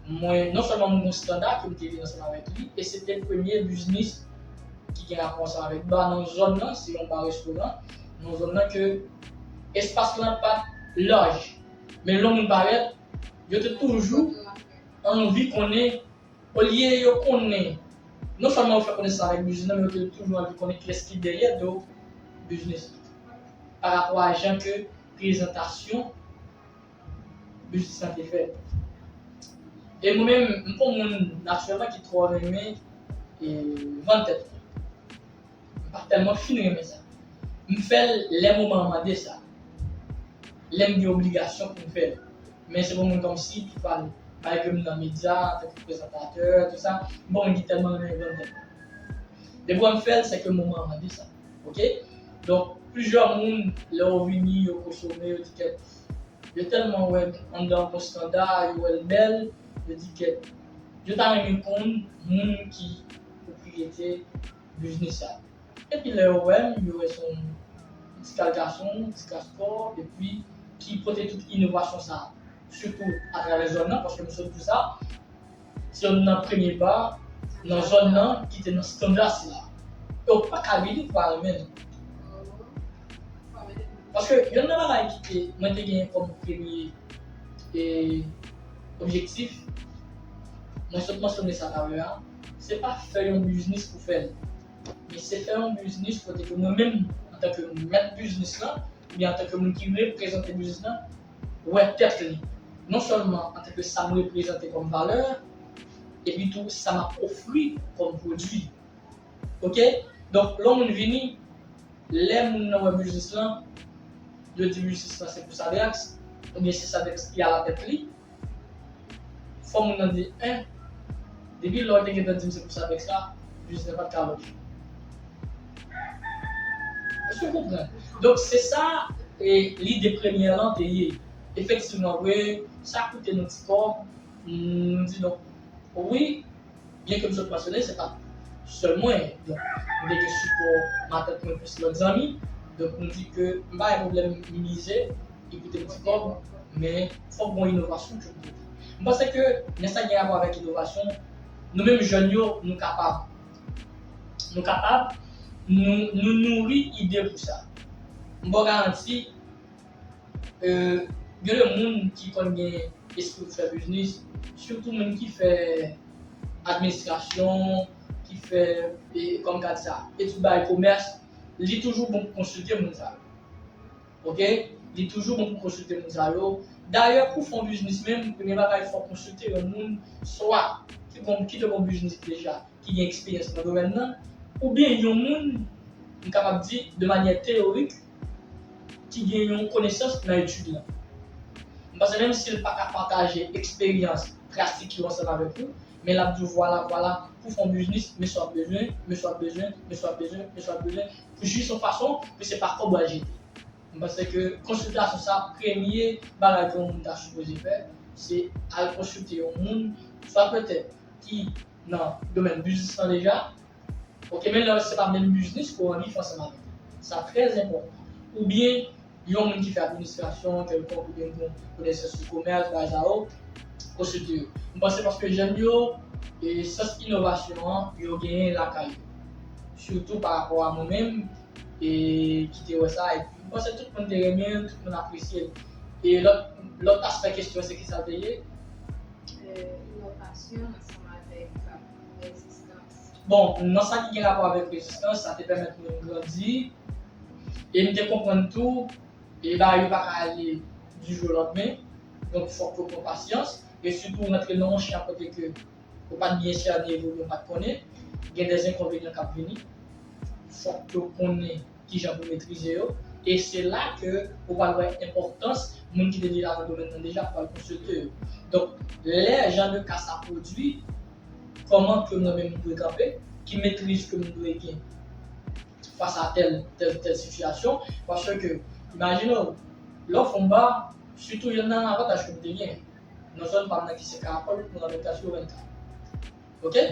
Mwen, non sèlman mwen gen yon standa ke m te vin ansanm avèk li, e se te premye biznis ki gen rapò ansanm avèk ba nan zòn nan, se yon ba restoran, nan zòn nan ke espas lan pa t laj. Men lè moun parèt, yo te toujou anvi konnen, olye yo konnen, non sèlman yo fè konesans avèk biznis nan, men yo te toujou anvi konnen kiyès ki dèyè do biznis. Pa rapò a jan ke prezantasyon biznis lan te fèt. E mwen menm, m pa yon moun natirèlman ki twò renmen, e, vann tèt mwen. M pa tèlman fin renmen sa. M fè l lè moman an mande sa. Lè m gen obligasyon pou m fè l. Men se pa yon moun kòmsi ki pral bay ke m nan medya, antanke prezantatè, tout sa. M pa yon moun ki tèlman renmen vann tèt mwen. Depi w wè m fè l, se ke moman an mande sa. Oke? Donk, plizyè moun, lè yo vini, yo konsome, yo di kèt, yo tèlman wè anndan an Constanda, yo wè l bèl, yo di kèt, yo ta renmen konn moun ki pwopriyetè biznis sa. Epi lè yo wè m, yo wè se yon ti kal gason, ti kaskò, epi ki pote tout inovasyon sa, sitou atravè zòn nan, paske m sot di sa, se youn nan premye ba nan zòn nan ki te nan estanda sila. E w pa ka vini pou pa renmen l. Paske youn nan bagay ki te, mwen te gen kòm premye e, objektif, mwen sot mansyone sa talè a, se pa fè yon biznis pou fè l. Men se fè yon biznis kote ke mwen menm, antanke mèt biznis lan, oubyen antanke moun ki reprezante biznis lan, wè tèt li. Non sèlman antanke sa m reprezante kòm valè, epi tou sa m ap ofri kòm pwodui. Oke? Donk, lè yon moun vini, lè moun nan wè biznis lan, yo di biznis lan se pou Sadex, oubyen se Sadex ki alatèt li, fò moun nan di, en, depi lè w te gentan di m se pou Sadex la, biznis lan pa t ka lòt jan. Èske w konprann? Donk, se sa, e, lide premyè lan te ye. Efektivman, vre, sa koute nou ti kòb, nou di non. Wi, byen ke m sot mansyone, se pa sèl mwen. Donk, m te gen sipò matant mwen plis lòt zanmi. Donk, m di ke m pa gen pwoblèm mize, li koute m ti kòb, men fòk gon inovasyon ke m pote. M panse ke nan sa ki gen rapò avèk inovasyon, nou menm jèn yo, nou kapab. Nou kapab, nou, nou nouri ide pou sa. M ba w garanti, e, gen de moun ki konn gen espri pou fè biznis, sitou moun ki fè administrasyon, ki fè, e, kòm ka di sa, etid bay komès, li toujou bon pou konsilte moun sa yo. Oke? Li toujou bon pou konsilte moun sa yo. Dayè, pou fè yon biznis menm, premye bagay, fò w konsilte yon moun, swa ki gon, ki te gon biznis deja, ki gen eksperyans nan domèn nan, oubyen yon moun, m kapab di, de manyè teyorik, ki gen yon konesans nan etid lan. M panse menm si l pa ka pataje eksperyans pratik yo ansanm avèk ou, men l ap di w, vwala, vwala, pou fè yon biznis, men sa w ap bezwen, men sa w ap bezwen, men sa w ap bezwen, men sa w ap bezwen, pou jis yon fason, pou se pa kòb w al jete. M panse ke konsiltasyon sa, premye bagay ke yon moun ta sipoze fè, se al konsilte yon moun, swa petèt ki nan domèn biznis lan deja, oke, men lè se pa menm biznis ke w anvi fè ansanm avè l. Sa trè enpòtan. Oubyen, yon moun ki fè administrasyon kèlkonk, oubyen ki gen konesans sou komès, bagay sa yo, konsilte yo. M panse paske jèn yo, e, sans inovasyon an, yo genyen lakay yo. Sitou pa rapò a mwen menm, e, ki te wè sa, epi m panse tout moun te renmen l, tout moun apresye l. E lòt, lòt aspè kesyon, se kisa l te ye? E, inovasyon ansanm avèk, e, rezistans. Bon, nan sa ki gen rapò avèk rezistans, sa te pèmèt mwen grandi. E m te konprann tou, e bagay yo pa ka ale du jour au lendemain. Donk, fòk yo pran pasyans. E sitou, rantre nan yon chan kote ke ou pa t byen sènen, epi ou pa t konnen, gen de enkonvenyan k ap vini. Fòk ke w konnen kijan pou metrize yo. E se la ke ou pral wè enpòtans moun ki te deja nan domèn nan deja pou al konsilte yo. Donk, lè jan de ka sa pwodui, kòman ke mwen menm m dwe kanpe, ki metriz ke m dwe gen fas a tèl, tèl, tèl sitiyasyon, paske, imajine w, lè w fè yon ba, sitou youn nan avantaj ke m te gen, nan zòn pa m nan ki se Karapòl, nou nan vennkat sou vennkat. Oke?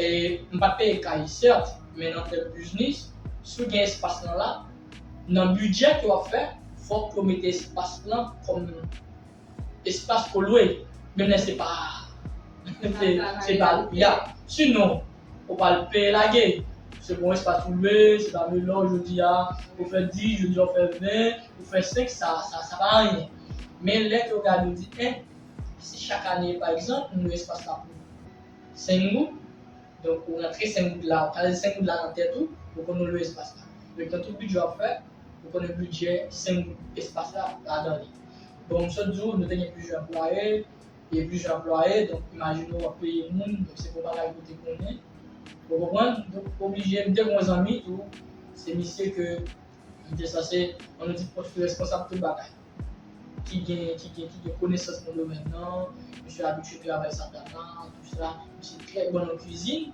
E m pa t peye kay, sèt, men nan tèl biznis, si w gen espas lan la, nan bidjè ke w ap fè, fòk yo mete espas lan kòm espas pou lwe, menm lè se pa, se, se pa, ya. Sinon, ou pral peye lage. Se bon espas pou lwe, se pa vle lè w jodi a, ou fè dis, jodi a ou fè ven, ou fè senk, sa, sa, sa pa anyen. Men lè ke w gade, ou di, en, si chak ane, pa egzanp, nou lwe espas la pou senk goud, donk ou rantre senk goud la, ou kaze senk goud la nan tèt ou, ou konn ou lwe espas la. Donk nan tout bidjè w ap fè, ou konnen bidjè senk goud espas la ladan li. Bon, m sot di w, nou te gen plizyè anplwaye, e plizyè anplwaye, donk imajine w ap peye moun, donk se pa yon bagay ke w te konnen. Ou konprann? Donk oblije, m te gen yon zanmi tou, se misye ke m te sanse, on nou di, pòs responsab tout bagay. ki gen, ki gen, ki gen konesans nan domèn nan, misye abitye travay sa dam la, tou sa, misye trè bon nan kwizin.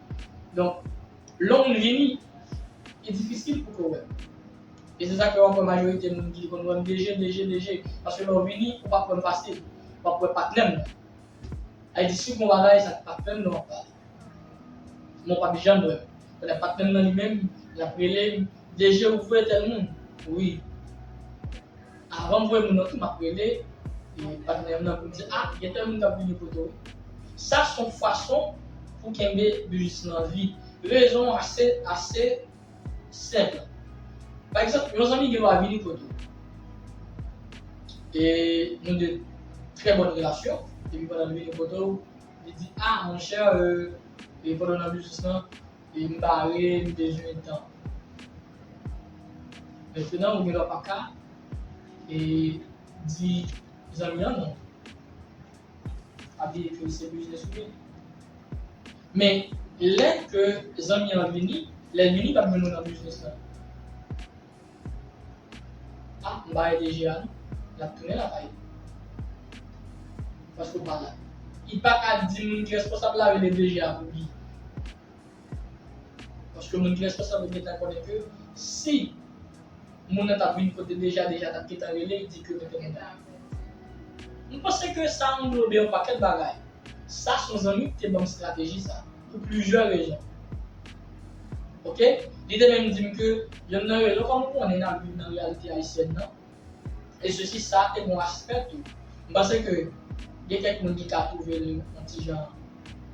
Donk, lè yon moun vini, li difisil pou ke w wè m. E se sa k fè w ap wè majorite moun ki konn wè m D J, D J, D J. Paske lè w vini, ou p ap wè m fasil. Ou p ap wè patnè m nan. Sa vle di, si w gen yon bagay, sa k patnè m nan w ap pale. Men w p ap janm wè m. Kounye a patnè m nan li menm, l ap rele m, D J, ou voye tèl moun? Wi. Avan m voye moun nan tou, m ap rele, e, patnè m nan pou m di, a, gen tèl moun k ap vini kote w. Sa se yon fason pou kenbe biznis lan an vi. Rezon ase, ase senp. Pa egzanp, yon zanmi gen dwa vini kote w. E nou de trè bòn relasyon, epi pandan l vini kote w, li di, a, monchè, e, e pandan w nan biznis lan, e m bare, m bezwen tan. Mentnan, ou gen dwa pa ka, e di zanmi an non. Ap di ke se biznis ou ye. Men, lè ke zanmi an vini, lè l vini, l ap jwenn ou nan biznis lan. A, m pa rete D J a non. L ap tounen lakay li. Paske w pa la. Li pa ka di moun ki responsab la rele D J a pou li. Paske moun ki responsab yo gentan konnen ke si moun nan t ap vin kote D J a, D J a t ap gentan rele, di ke mete moun nan. M panse ke sa anglobe yon pakèt bagay. Sa se yon zanmi ki te ban m estrateji sa, pou plizyè rezon. Oke? Li te menm di m ke yonn nan rezon, kòm ou konnen n ap viv nan reyalite ayisyèn nan, e sesi sa, te gen yon aspè tou. M panse ke gen kèk moun ki ka twouve l yon ti jan,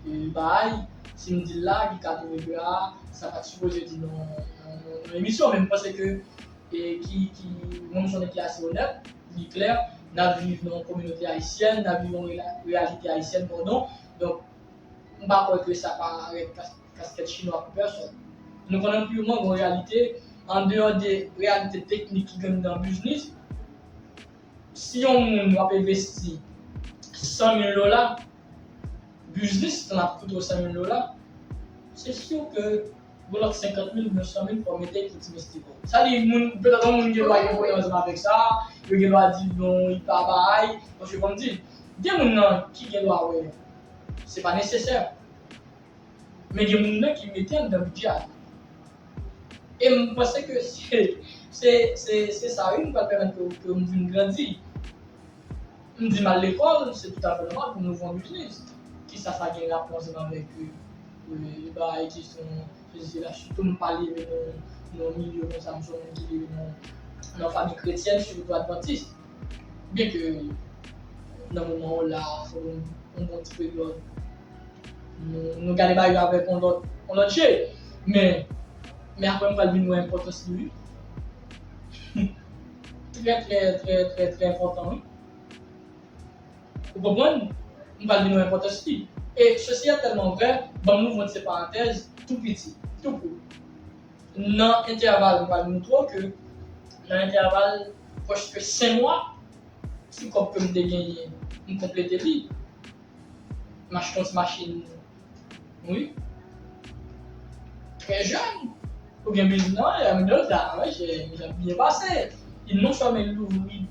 e, bay, si m di l la, ki ka twouve ke, a, sa pa t sipoze di nan, nan, nan, nan emisyon, men m panse ke, e, ki, ki, mwen, m se yon nèg ki ase onèt, ki klè, n ap viv nan yon kominote ayisyèn, n ap viv yon rela-, reyalite ayisyèn, padon. Donk, m pa kwè ke sa parèt kas-, kaskèt chinwa pou pèsòn. Nou konnen anpil moun gen yon reyalite, andeyò de reyalite teknik ki gen nan biznis, si yon moun w ap envesti san mil dola, biznis lan ap koute w san mil dola, se si ke gen lòt senkant mil oubyen san mil fò w mete pou ti mistiko. Sa di moun, petèt yon moun gen dwa gen pwoblèm ansanm avèk sa, yo gen dwa di non, li pa bay, paske kòm di, gen moun nan ki gen dwa wè, se pa nesesè. Men gen moun nan ki mete anndan bidjè a. E m panse ke se, se, se, se sa wi, m pral pèmèt ke, ke m vin grandi. M di m al lekòl, se toutafè nòmal pou m ouvri yon biznis. Kisa sa gen rapò ansanm avèk, e, e, bagay kesyon sesi sela? Sitou m pa leve nan, nan yon milye konsa, m se yon moun ki leve nan, nan fanmi kretyèn, sitou advantis. Byenke nan moman w la, fò nou, yon bon ti peryòd, nou, nou gade bagay yo avèk yon lòt, yon lòt je. Men, men apre m pral vin wè enpòtans li wi. Trè, trè, trè, trè, trè enpòtan wi. Ou konprann? M pral vin wè enpòtans li. E sesi a tèlman vrè, ban m ouvri yon ti parantèz tou piti, tou kout. Nan entèval, m pral montre w ke nan entèval prèske senk mwa, ti kòb ke m te genyen, m konplete li. M achte yon ti machin, wi. Trè jèn. Ou gen biznis nan, e, m di w sa, wi, se, se byen pase. Li non sèlman louvri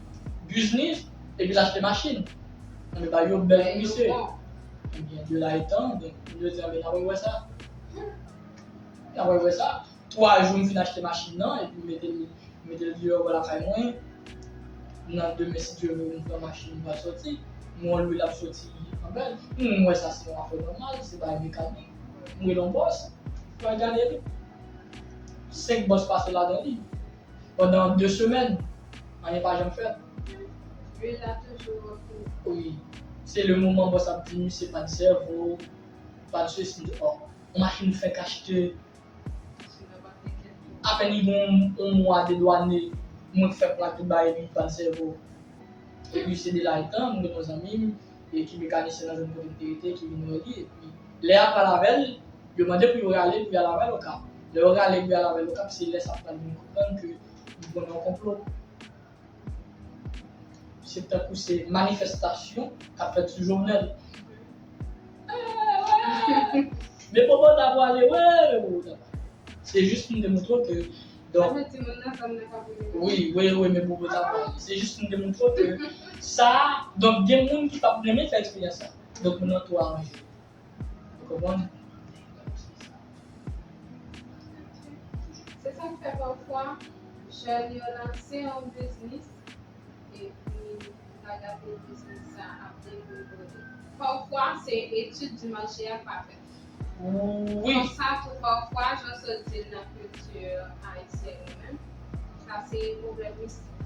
biznis, epi l achte machin. Nan men bagay yo bèl pou misye. Ebyen, de la etan, donk, m di w sa, men n ap wè sa. N ap wè sa. Twa jou m fin achte machin nan, epi m mete l, m mete l deyò bò lakay mwen. Nan demen, si Dye vle, m pran machin, m pral sòti. M wè lwil ap soti anbèl. M wè sa se yon afè nòmal, se bagay mekanik. M rele yon bòs, m al gade li. Senk bòs pase ladan li. Pandan de semèn, anyen pa janm fèt. Lwil la toujou ap tou. Wi. Se le moman bòs ap di misye pa t sèvo, pa t sesi, m di, ò, yon machin fèk achte. Apèn li gen yon, yon mwa dedwane, mwen k fè plak tout bagay epi li pa t sèvo. Epi se de la etan, mwen gen yon zanmi m, e ki mekanisyen nan zòn kote m te rete, ki vin wè li, epi lè y ap pale avè l, yo mande pou yo rale pou y al avè l Okap. Lè yo rale pou y al avè l Okap, se lè sa pral vin konprann ke li konnen yon konplo. Se tankou se manifestasyon k ap fèt sou Jovenel. Men popo ta pwale, wi, men popo ta pwale. Se jis pou m te montre w ke Donk, wi, wi, wi, men pou mwen ta pale. Se jis pou m demontre w ke sa, donk, gen moun ki p ap renmen fè eksperyans sa. Donk, moun nan tou aranje. Ou konprann? Se sa k fè pafwa, jèn yo lanse yon biznis, epi pa gade biznis sa ap devlope. Pafwa, se etid di mache a k pa fèt. Wi. Konsa tou, pafwa, jan sot di l nan kilti ayisyèn yo menm, sa se pwoblèm mistik.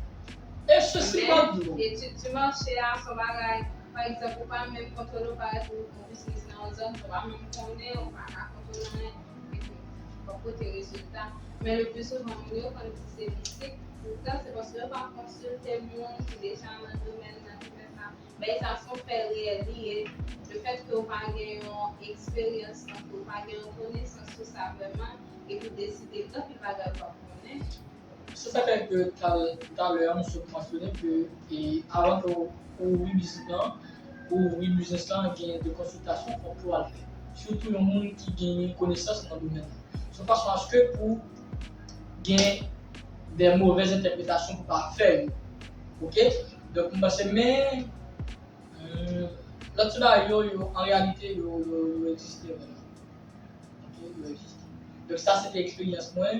E sesi pa dlo. Etid di mache a, se yon bagay, pa egzanp, ou pa menm kontwole, ou parèt ou yon biznis nan yon zòn, ou pa menm konnen, ou pa ka kontwole anyen, epi w ap pote rezilta. Men le pli souvan, moun yo konn di se mistik, poutan se paske yo pa konsilte moun ki deja nan domèn nan ki fè sa. Bagay sa se yon fè reyèl li ye. Lefètke w pa gen yon eksperyans, tankou w pa gen yon konesans sou sa vrèman, epi w deside gen anpil bagay ou p ap konnen. Se sa k fè ke tal- talè a m sot mansyone ke e, avan ke ou ouvri biznis lan, ou ouvri biznis lan, gen de konsiltasyon fòk ke w al fè. Sitou yon moun ki genyen konesans nan domèn lan. Se yon fason aske pou gen de movèz entèpretasyon pou pa fè yo. Oke? Donk, m panse, men, lòt ti bagay yo, yo, an reyalite, yo, yo, yo egziste vrèman. Oke? Yo egziste. Donk, sa se te eksperyans mwen.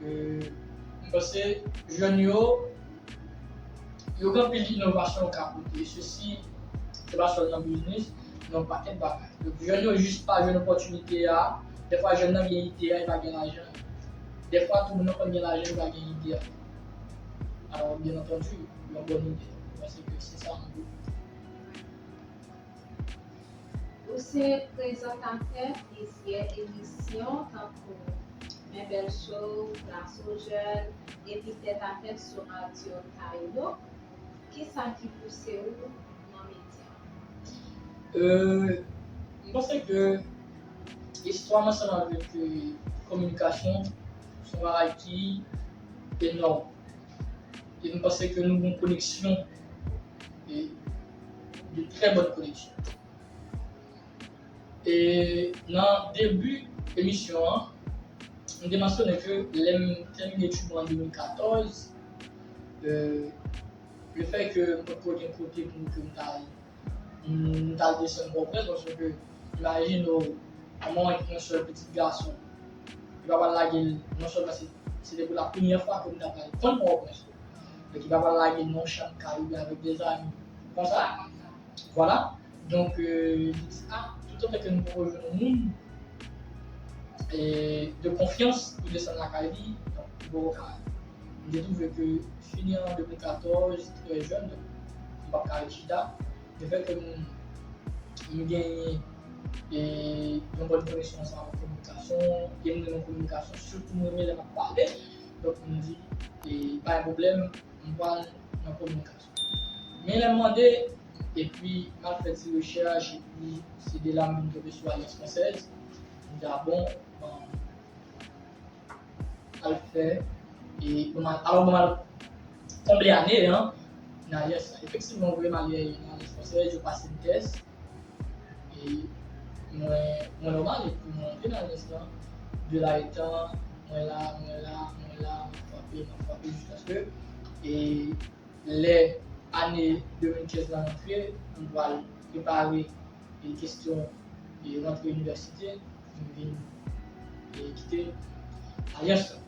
M panse, jèn yo, yo gen anpil inovasyon yo ka pote. E sesi, se pa sèl nan biznis, nan yon pakèt bagay. Donk, jèn yo jis pa jwenn opòtinite a. Dèfwa, jèn nan gen ide a, li pa gen lajan. Dèfwa, tou moun nan konn gen lajan, li pa gen ide a. Alò, byen antandi, yon bòn ide. M panse ke se sa m vle. Ou se prezantatè plizyè emisyon tankou Men Bèl Show, Plas ou Jèn, epi Tètatèt sou radyo Taylo. Kisa ki pouse w nan medya? Euh, m panse ke istwa m ansanm avèk euh, kominikasyon se yon bagay ki enòm. E m panse ke nou gen yon koneksyon, e de trè bòn koneksyon. E nan debi emisyon an, m te mansyone ke lè m tèmine etid mwen an de mil katòz, e, lefètke m potko gen kote pou ke m t al, m t al desann Pòtoprens, paske imajine w, kòman yon sèl pitit gason, li pa pral lage l, non sèlman se, se te pou la premyè fwa ke m ta pral konn Pòtoprens, men li pa pral lage l nan yon chanm kay oubyen avèk dezanmi konsa. Vwala. Donk, euh, li di, a, toutotan ke nou poko jwenn yon moun e, de konfyans pou desann lakay li, donk, li poko ka. M te twouve ke fini an de mil katòz, trè jèn, donk, m p ap ka ret chita. Lefètke m, m genyen e, yon bòn koneksyon ansanm avèk kominikasyon, e m renmen kominikasyon, sitou m renmen lè m ap pale. Donk, m di, e, pa gen pwoblèm, m pral nan kominikasyon. Men lè m mande, epi m al fè ti rechèch, epi se de la m vin tonbe sou Alliance Française. M di, a bon, bon, al fè, e bon, m al, alò, bon, m al konble ane an nan Alliance lan. Efektivman, yo voye m ale nan Alliance Française, yo pase m tès. E mwen, mwen nòmal, epi mwen rantre nan Alliance lan. De la etan, mwen la, mwen la, mwen la, m ap frape, m ap frape, jiskaske, e lè ane de mil kenz lan rantre, m pral prepare e, kesyon e, rantre inivèsite, m vin e, kite Alyans lan.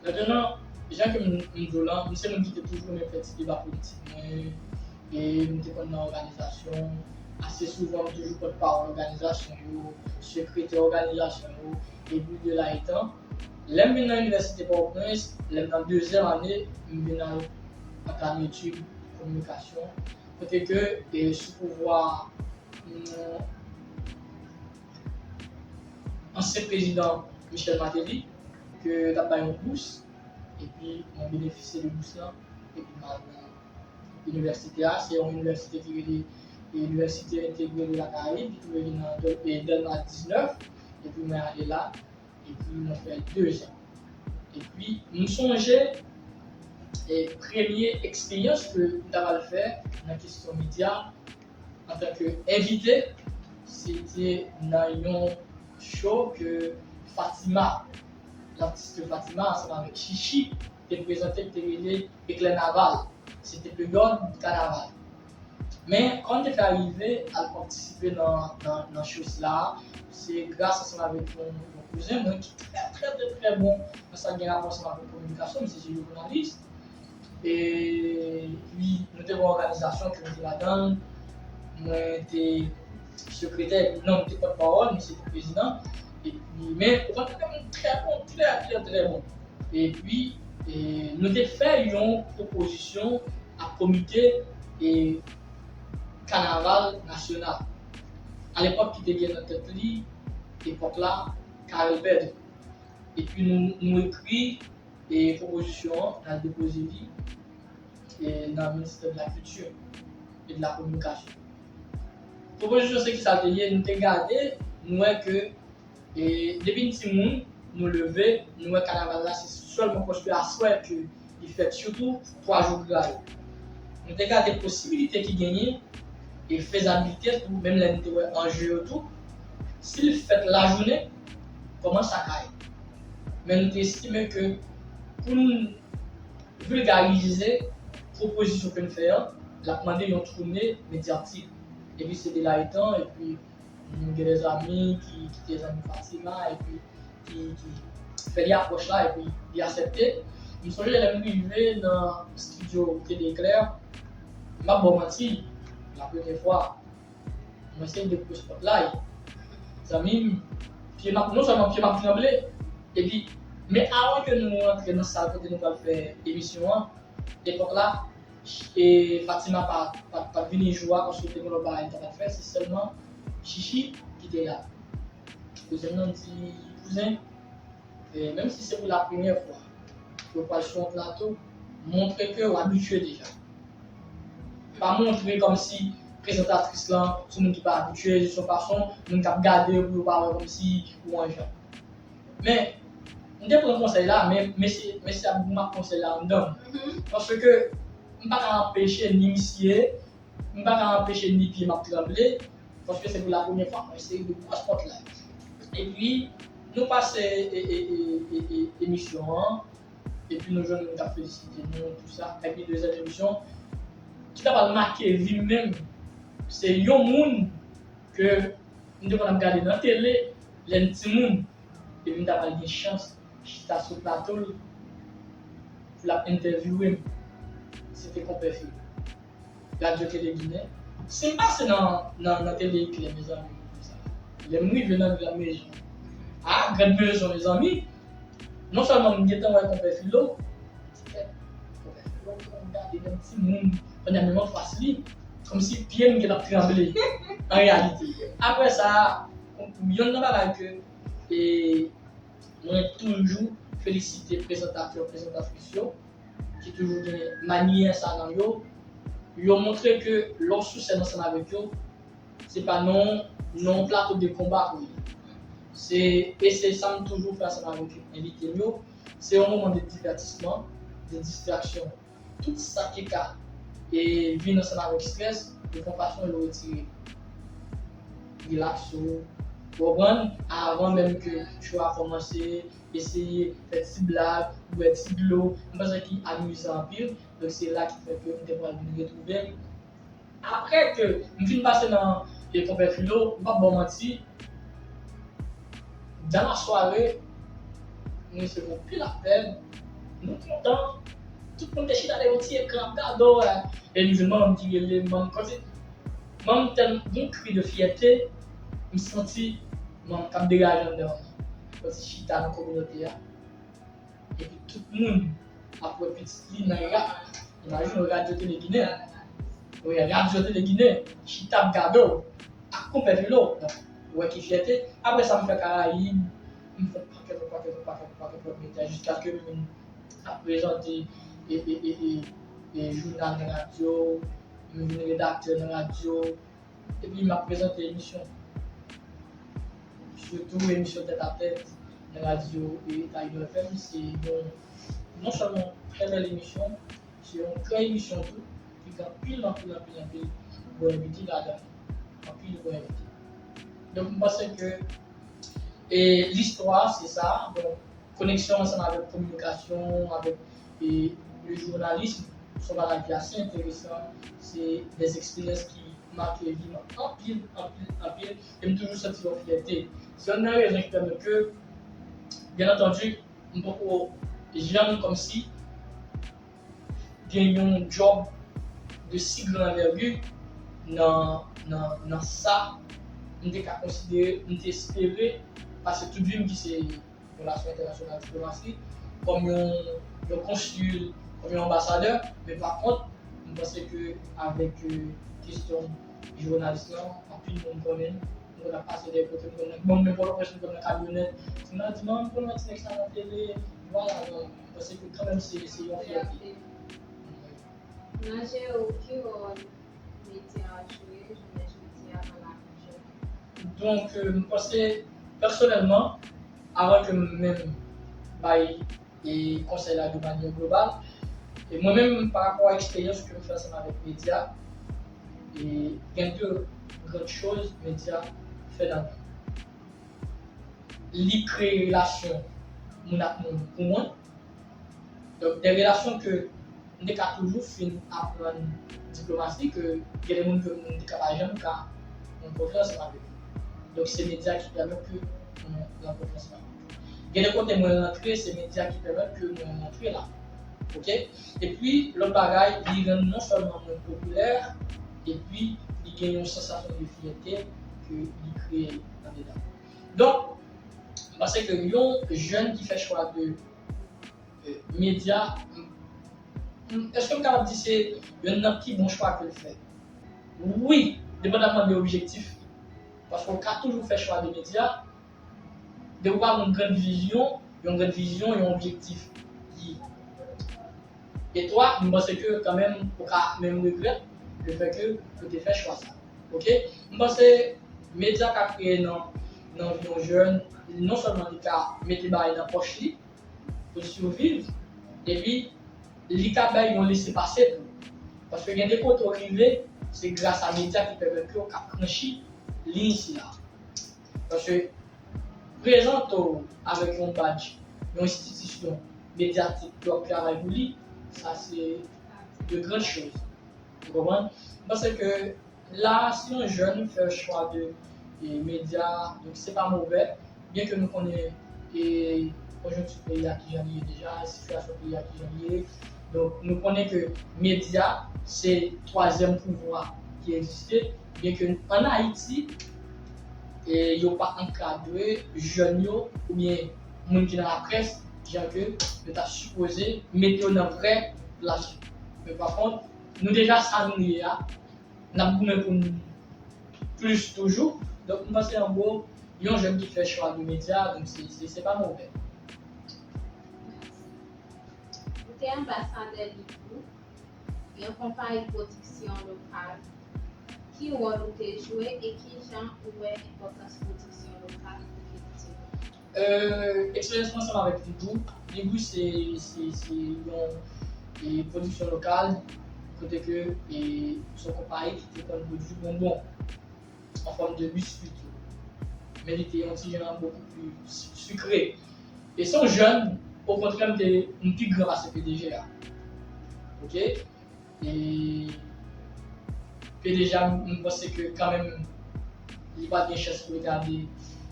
Mentnan, jan ke m, m di w lan, m se moun ki te toujou renmen fè ti deba politik mwen, e m te konn nan òganizasyon, ase souvan m toujou pòtpawòl òganizasyon yo, sekretè òganizasyon yo, epi de la etan, lè m vin nan inivèsite Pòtoprens, lè m nan dezyèm ane, m vin al antann etid kominikasyon, kote ke e, sou pouvwa ansyen prezidan Michel Martelly, ke t ap bay yon bous, epi mwen benefisye de bous lan, epi m al nan inivèsite a. Se yon inivèsite ki rele Inivèsite Entegre de la Karayib, ki twouve li nan Dèl-, e, Dèlma diznèf, epi mwen ale la, epi mwen fè dezan. Epi, m sonje, e, premye eksperyans ke m ta pral fè nan kesyon medya, antanke envite, se te nan yon show ke Fatima, Latis ke Fatima ansanm avèk Chichi te prezante, ki te rele Eklè Naval. Se te peryòd kanaval. Men, kòm te fè arive al patisipe nan, nan, nan show sila, se gras ansanm avèk yon, yon kouzen mwen ki trè, trè, trè, trè bon nan sa gen rapò ansanm avèk kominikasyon, misye se jounalis. E pi, nou te gen yon òganizasyon ke nou te ladan l. Mwen te sekretè, non, mwen te pòtpawòl, misye te prezidan. E pi, men, ou konn tande moun trè bon, trè, trè, trè bon. E pi, e, nou te fè yon pwopozisyon a komite e kanaval nasyonal. Alepòk ki te gen nan tèt li, epòk la, Carel Pedre. E pi nou, nou ekri e pwopozisyon an, n al depoze li e nan Ministè de la Kilti e de la Kominikasyon. Pwopozisyon se ki sa l te ye, nou te gade, nou wè ke e depi n timoun, nou leve, nou wè kanaval la se sèlman paske aswè ke li fèt, sitou twa jou gra yo. Nou te gade posibilite ki genyen e fezabilite tou, menm lè n te wè anje yo tou. Si l fèt lajounen, kòman sa ka ye? Men nou te estime ke pou n vilgarize pwopozisyon ke n fè an, l ap mande yon toune medyatik. Epi se de la etan, epi m gen de zanmi ki, ki te zanmi Fatima, epi ki, ki fè li apwòch la, epi li aksepte. M sonje lè m rive nan estidyo Tele Eklè, m ap ba w manti, la premyè fwa, mwen se de pwòch pòt la, zanmi m, pye m ap, non sèlman pye m ap tranble, epi, men avan ke nou rantre nan sal kote nou pral fè emisyon an, epòk la, e Fatima pa, pa, pa t vini jou a, paske te gen lòt bagay li ta pral fè, se sèlman Chichi ki te la. Kouzen nan di, kouzen, e menm si se pou la premyè fwa, yo pral sou yon plato, montre ke w abitye deja. Pa montre kòmsi prezantatris lan se yon moun ki pa abitye, se yon fason moun k ap gade yo pou yo pa wè kòmsi ou an jan. Men, m te pran konsèy la, men mesye, mesye ap goumen ak konsèy la anndan m. Paske m pa ka anpeche ni misye, m pa ka anpeche ni pye m ap tranble, paske se pou la premyè fwa mwen eseye de pwòch pòt la. Epi, nou pase e, e, e, e, e, emisyon an, epi nou jwenn moun k ap felisite nou, tou sa. Epi dezyèm emisyon, ki ta pral make vi m menm, se yon moun ke m te konn ap gade nan tele, lè m timoun, epi m ta pral gen chans chita sou plato l, pou l ap entèvyouwe m. Se te Konpè Filo. Radyo Tele Ginen. Si m pase nan, nan, nan Tele Eklè, mezanmi, konsa. Lè m rive nan Gran Mezon. A, Gran Mezon, mezanmi, non sèlman m gentan wè Konpè Filo, Konpè Filo, m gade menm timoun, kounye a menm anfas li, kòmsi pye m gentan ap tranble, an reyalite. Apre sa, yonn nan bagay ke, e, mwen toujou felisite prezantatè, prezantatris yo, ki toujou gen manyè sa nan yo. Yo montre ke lè w sou sèn ansanm avèk yo, se pa nan, nan yon plato de konba pou ye. Se, e se sa m toujou fè ansanm avèk envite m yo. Se yon moman de divètisman, de distraksyon. Tout sa ki ka e vin ansanm avèk estrès, yo fè yon fason yo retire. Rilakse w, ou konprann? Avan menm ke show a kòmanse, eseye fè ti blag, bwè ti dlo. M panse ki amizan anpil. Donk se la ki fè ke m te pral vin retwouve m. Apre ke m fin pase nan e Konpè Filo, m p ap ba w manti, dans la soirée, nou resevwa anpil apèl, nou kontan, tout moun te chita dèyè yon ti ekran ap gade w, e nou jwenn manman m ki rele m, manman m, kòmsi, manman m tèlman, yon kri de fyète, m santi manman m k ap degaje anndan mwen, kòmsi chita nan kominote a. Epi tout moun ap wè pitit li nan rap. Imajine w, Radyo Tele Ginen. Wi, Radyo Tele Ginen, chita ap gade w ak Konpè Filo. Donk, ou wè ki fyète. Apre sa, m fè Karayib, m fè pakèt, pakèt, pakèt, pakèt lòt medya, jiskaske m vin ap prezante e, e, e, e, e jounal nan radyo, m vin redaktè nan radyo, epi m ap prezante emisyon. Sitou emisyon Tèt a Tèt nan radyo Eta Inò F M, se yon, non sèlman trè bèl emisyon, se yon gran emisyon tou, ki gen anpil, anpil, anpil, anpil bon envite ladan. Anpil bon envite. Donk, m panse ke, e, listwa, se sa. Donk, Koneksyon ansanm avèk kominikasyon, avèk e, le jounalis, se yon bagay ki ase enteresan. Se de eksperyans ki make vi m anpil, anpil, anpil. E m toujou santi yon fyète. Se youn nan rezon ki pèmèt ke, byen antandi, m poko janm kòmsi gen yon djòb de si gran anvègi nan, nan, nan sa m te ka konsidere, m te espere pase tout vi m ki se relasyon entènasyonal, diplomasi, kòm yon, yon konsil, kòm yon anbasadè, men pa kont, m panse ke avèk e, kesyon jounalis lan, anpil moun konnen m, m konn ap pase dèyè kote, m konn nan, bon, men Pòtoprens, m konn nan kamyonèt, moun nan di, "Manman, m konn wè ti nèg sa nan tele." Vwala, non, m panse ke kanmenm se, se yon fyète. Nan je w, ki wòl medya a jwe jounen jodi a nan lavi jèn? Donk, e, m panse, pèsonèlman, avan ke m menm bay e, konsèy la de manyè global, e mwen menm, pa rapò a eksperyans ke m fè ansanm avèk medya, e gen de gran choz medya fè nan vi m. Li kreye relasyon moun ak moun pou mwen. Donk, de relasyon ke m te ka toujou fin aprann diplomasi, ke gen de moun ke m te ka pa janm ka rankontre ansanm avèk yo. Donk, se medya ki pèmèt ke mwen rankontre ansanm avèk yo. Gen de kote mwen rantre, se medya ki pèmèt ke mwen rantre la. Oke? Epi, lòt bagay, li rann non sèlman mwen popilè, epi li gen yon sansasyon de fyète ke li kreye andedan. Donk, m panse ke yon jèn ki fè chwa de e, medya, m, m, èske m kapab di se youn nan pi bon chwa ke l fè? Wi, depandamman de objektif li. Paske w ka toujou fè chwa de medya, depi w pa gen yon grann vizyon, yon grann vizyon, yon objektif ki etwat, m panse ke kanmenm ou ka menm regrèt lefètke ou te fè chwa sa. Oke? M panse medya ka kreye nan, nan vi yon jèn, non sèlman li ka mete bagay nan pòch li, pou l siviv, epi li ka bay yon lese pase tou. Paske gen de kote w rive, se gras a medya ki pèmèt ke w ka franchi liy sila. Paske prezante w avèk yon badj, yon enstitisyon medyatik ke w ap travay pou li, sa se de grann choz. Ou konprann? M panse ke la, si yon jèn fè chwa de e, medya, donk se pa movè, byen ke nou konnen e, konjonkti peyi a kijan li ye deja, sitiyasyon peyi a kijan li ye. Donk, nou konnen ke medya se twazyèm pouvwa ki egziste, byen ke ann Ayiti, e, yo pa ankadre jèn yo oubyen moun ki nan laprès, jan ke yo ta sipoze mete yo nan vrè plas yo. Men pa kont, nou deja sa nou ye a, n ap goumen pou n plis toujou. Donk, m panse an gwo, yon jèn ki fè chwa de medya, donk se, se, se pa movè. Ou te anbasadè Ligou, yon konpayi pwodiksyon lokal. Ki wòl ou te jwe e kijan ou wè enpòtans pwodiksyon lokal pou kilti nou? Eksperyans mwen ansanm avèk Ligou. Ligou se, se, se yon e, pwodiksyon lokal kote ke e, se yon konpayi ki te konn pwodui bonbon an fòm de biskwi tou. Men li te yon ti jan bokou pli sikre. E se yon jèn, okontrè, m te, m pi gran pase P D G a. Oke? E P D G a, m panse ke kanmenm li pa t gen chans pou l gade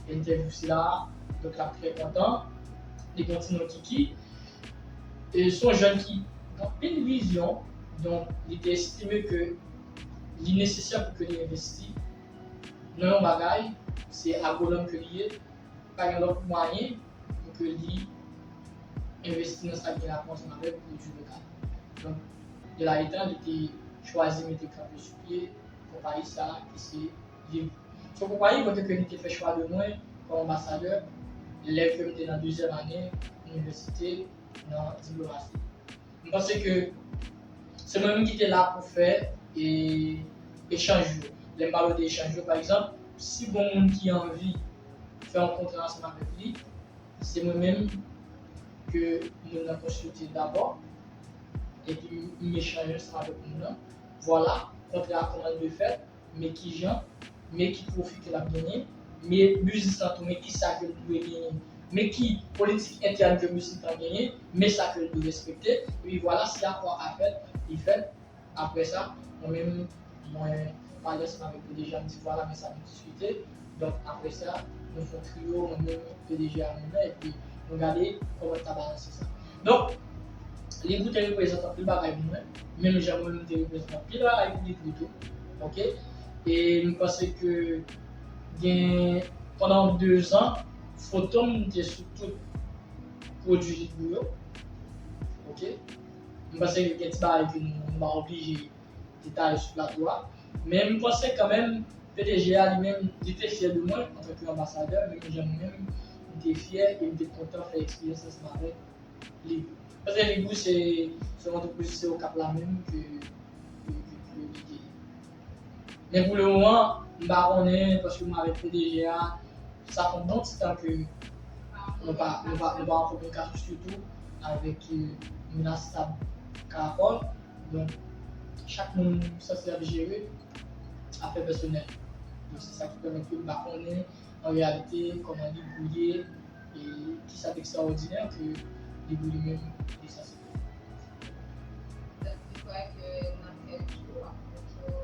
entèvyou sila a, donk l ap trè kontan. Li gen yon ti non Kiki. E se yon jèn ki gen anpil vizyon, donk li te estime ke li nesesè pou ke li envesti nan yon bagay, se agwonòm ke li ye, pa gen lòt mwayen pou ke li envesti nan sa ki gen rapò ansanm avèk pwodui lokal. Donk, de la etan, li te chwazi mete kanpe sou pye konpayi sa a ki se Ligou. Se yon konpayi kote ke li te fè chwa de mwen kòm anbasadè lè ke m te nan dezyèm ane inivèsite nan diplomasi. M panse ke se mwen menm ki te la pou fè e, echanj yo. Lè m pale de echanj yo, pa egzanp, si gon moun ki anvi fè yon kontra ansanm avèk li, se mwen menm ke moun nan konsilte dabò, epi m echanj ansanm avèk moun nan. Vwala, kontra a kòman l dwe fèt, men kijan, men ki pwofi ke l ap genyen, men biznis lan tou, men kisa ke l dwe genyen, men ki politik entèn ke biznis lan genyen, men sa ke l dwe respekte. Epi vwala, si akò a ka fèt, li fèt. Apre sa, mwen menm, mwen pale ansanm avèk P D G a, m di, vwala, men sa nou diskite. Donk, apre sa, nou fè yon triyo, mwen menm, P D G a, mwen menm, epi nou gade kòman n ka balanse sa. Donk, Librou te reprezante anpil bagay pou mwen, menm jan mwen menm te reprezante anpil bagay pou Librou tou. Oke? E m panse ke gen, pandan de zan, foto m te sou tout pwodui Librou yo. Oke? M panse ke gen ti bagay ke nou, nou pa oblije detaye sou plato a. Men m panse kanmenm, P D G a li menm, li te fyè de mwen antanke anbasadè, menm jan mwen menm, m te fyè e m te kontan fè eksperyans ansanm avèk Librou. Paske Librou se, se yon antrepriz, se Okap la menm ke, ke, ke, ke li te ye. Men pou le moman, m pa konnen, paske mwen avèk P D G a, sa fè yon bon ti tan ke nou pa, nou pa, nou pa an kominikasyon, sitou avèk, euh, Minas Sab Caracol. Donk, chak moun sanse ap jere afè pèsonèl. Donk, se sa ki pèmèt ke m pa konnen, an reyalite, kòman Librou ye, e kisa k ekstraòdinè ke Librou li menm li sanse fè. Donk, ou kwè ke nan kèk jou, w ap montre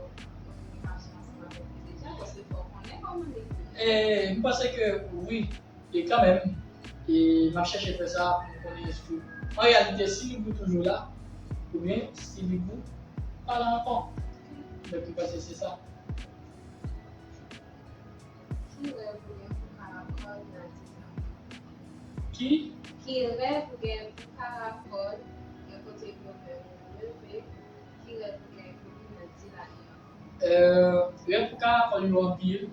kominikasyon ansanm avèk P D G a, paske fò w konnen kòman Librou ye. E, m panse ke wi, e kanmenm, e m ap chèche fè sa pou m konnen èske, an reyalite, si Librou toujou la, oubyen si Librou pa la ankò. Donk, m panse se sa. Ki rèv ou gen pou Caracol nan dis an? Ki? Ki rèv ou gen pou Caracol, nan kote gouvènman leve, ki rèv ou gen pou li nan dis ane an? Euh, rèv pou Caracol yo anpil,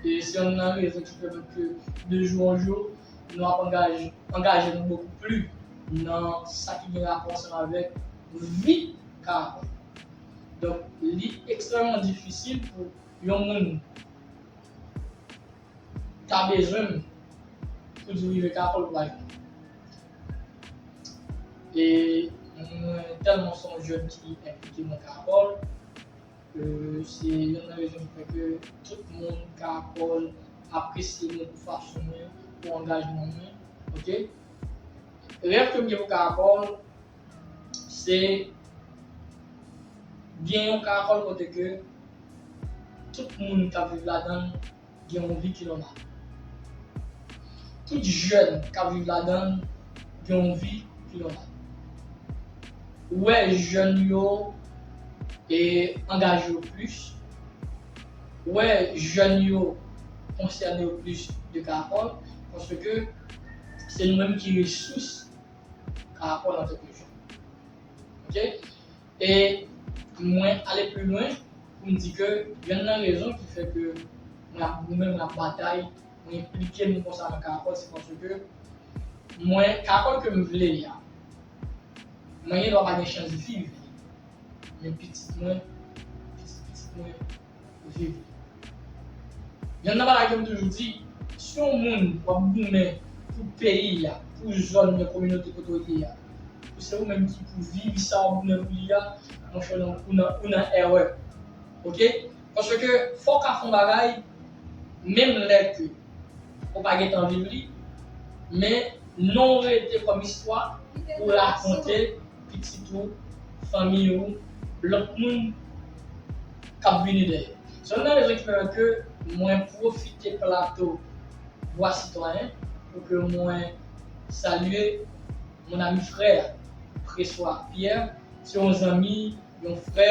e se youn nan rezon ki pèmèt ke de jou an jou, nou ap angaje, angaje nou bokou pli nan sa ki gen rapò ansanm avèk vi Caracol. Donk, li ekstrèmman difisil pou yon moun ta bezwen m pou di w rive Caracol ou pa jwenn. E mwen tèlman se yon jèn ki enplike nan Caracol, euh, se youn nan rezon ki fè ke tout moun Caracol apresye mwen pou fason mwen, pou angajman mwen. Oke? Rèv ke m gen pou Caracol, se gen yon Caracol kote ke tout moun k ap viv ladan l gen yon vi ki nòmal. Tout jèn k ap viv ladan l gen yon vi ki nòmal. Ou wè jèn yo e angaje yo plis. Ou wè jèn yo konsène yo plis de Caracol, paske se nou menm ki resous Caracol antanke jèn. Oke? E mwen ale pli lwen pou m di ke youn nan rezon ki fè ke mwen ap goumen, mwen ap batay, mwen enplike m konsa nan Caracol, se paske mwen, Caracol ke m vle a, mwen gen dwa pa gen chans viv li, men pitit mwen, pitit pitit mwen, viv. Youn nan bagay ke m toujou di, si yon moun w ap goumen pou peyi a, pou zòn nan, kominote kote w ye a, pou se ou menm ki pou viv sa w ap goumen pou li a, monchè, non, ou nan, ou nan erè. Oke? Paske fò w ka fè yon bagay, menm lè ke ou pa gentan viv li, men non w rete kòm istwa pou rakonte pitit ou, fanmi ou, lòt moun k ap vini dèyè. Se youn nan rezon ki pèmèt ke mwen pwofite plato Vwa Sitwayen pou ke mwen salye mon ami frè Preswa Pierre. Se yon zanmi, yon frè,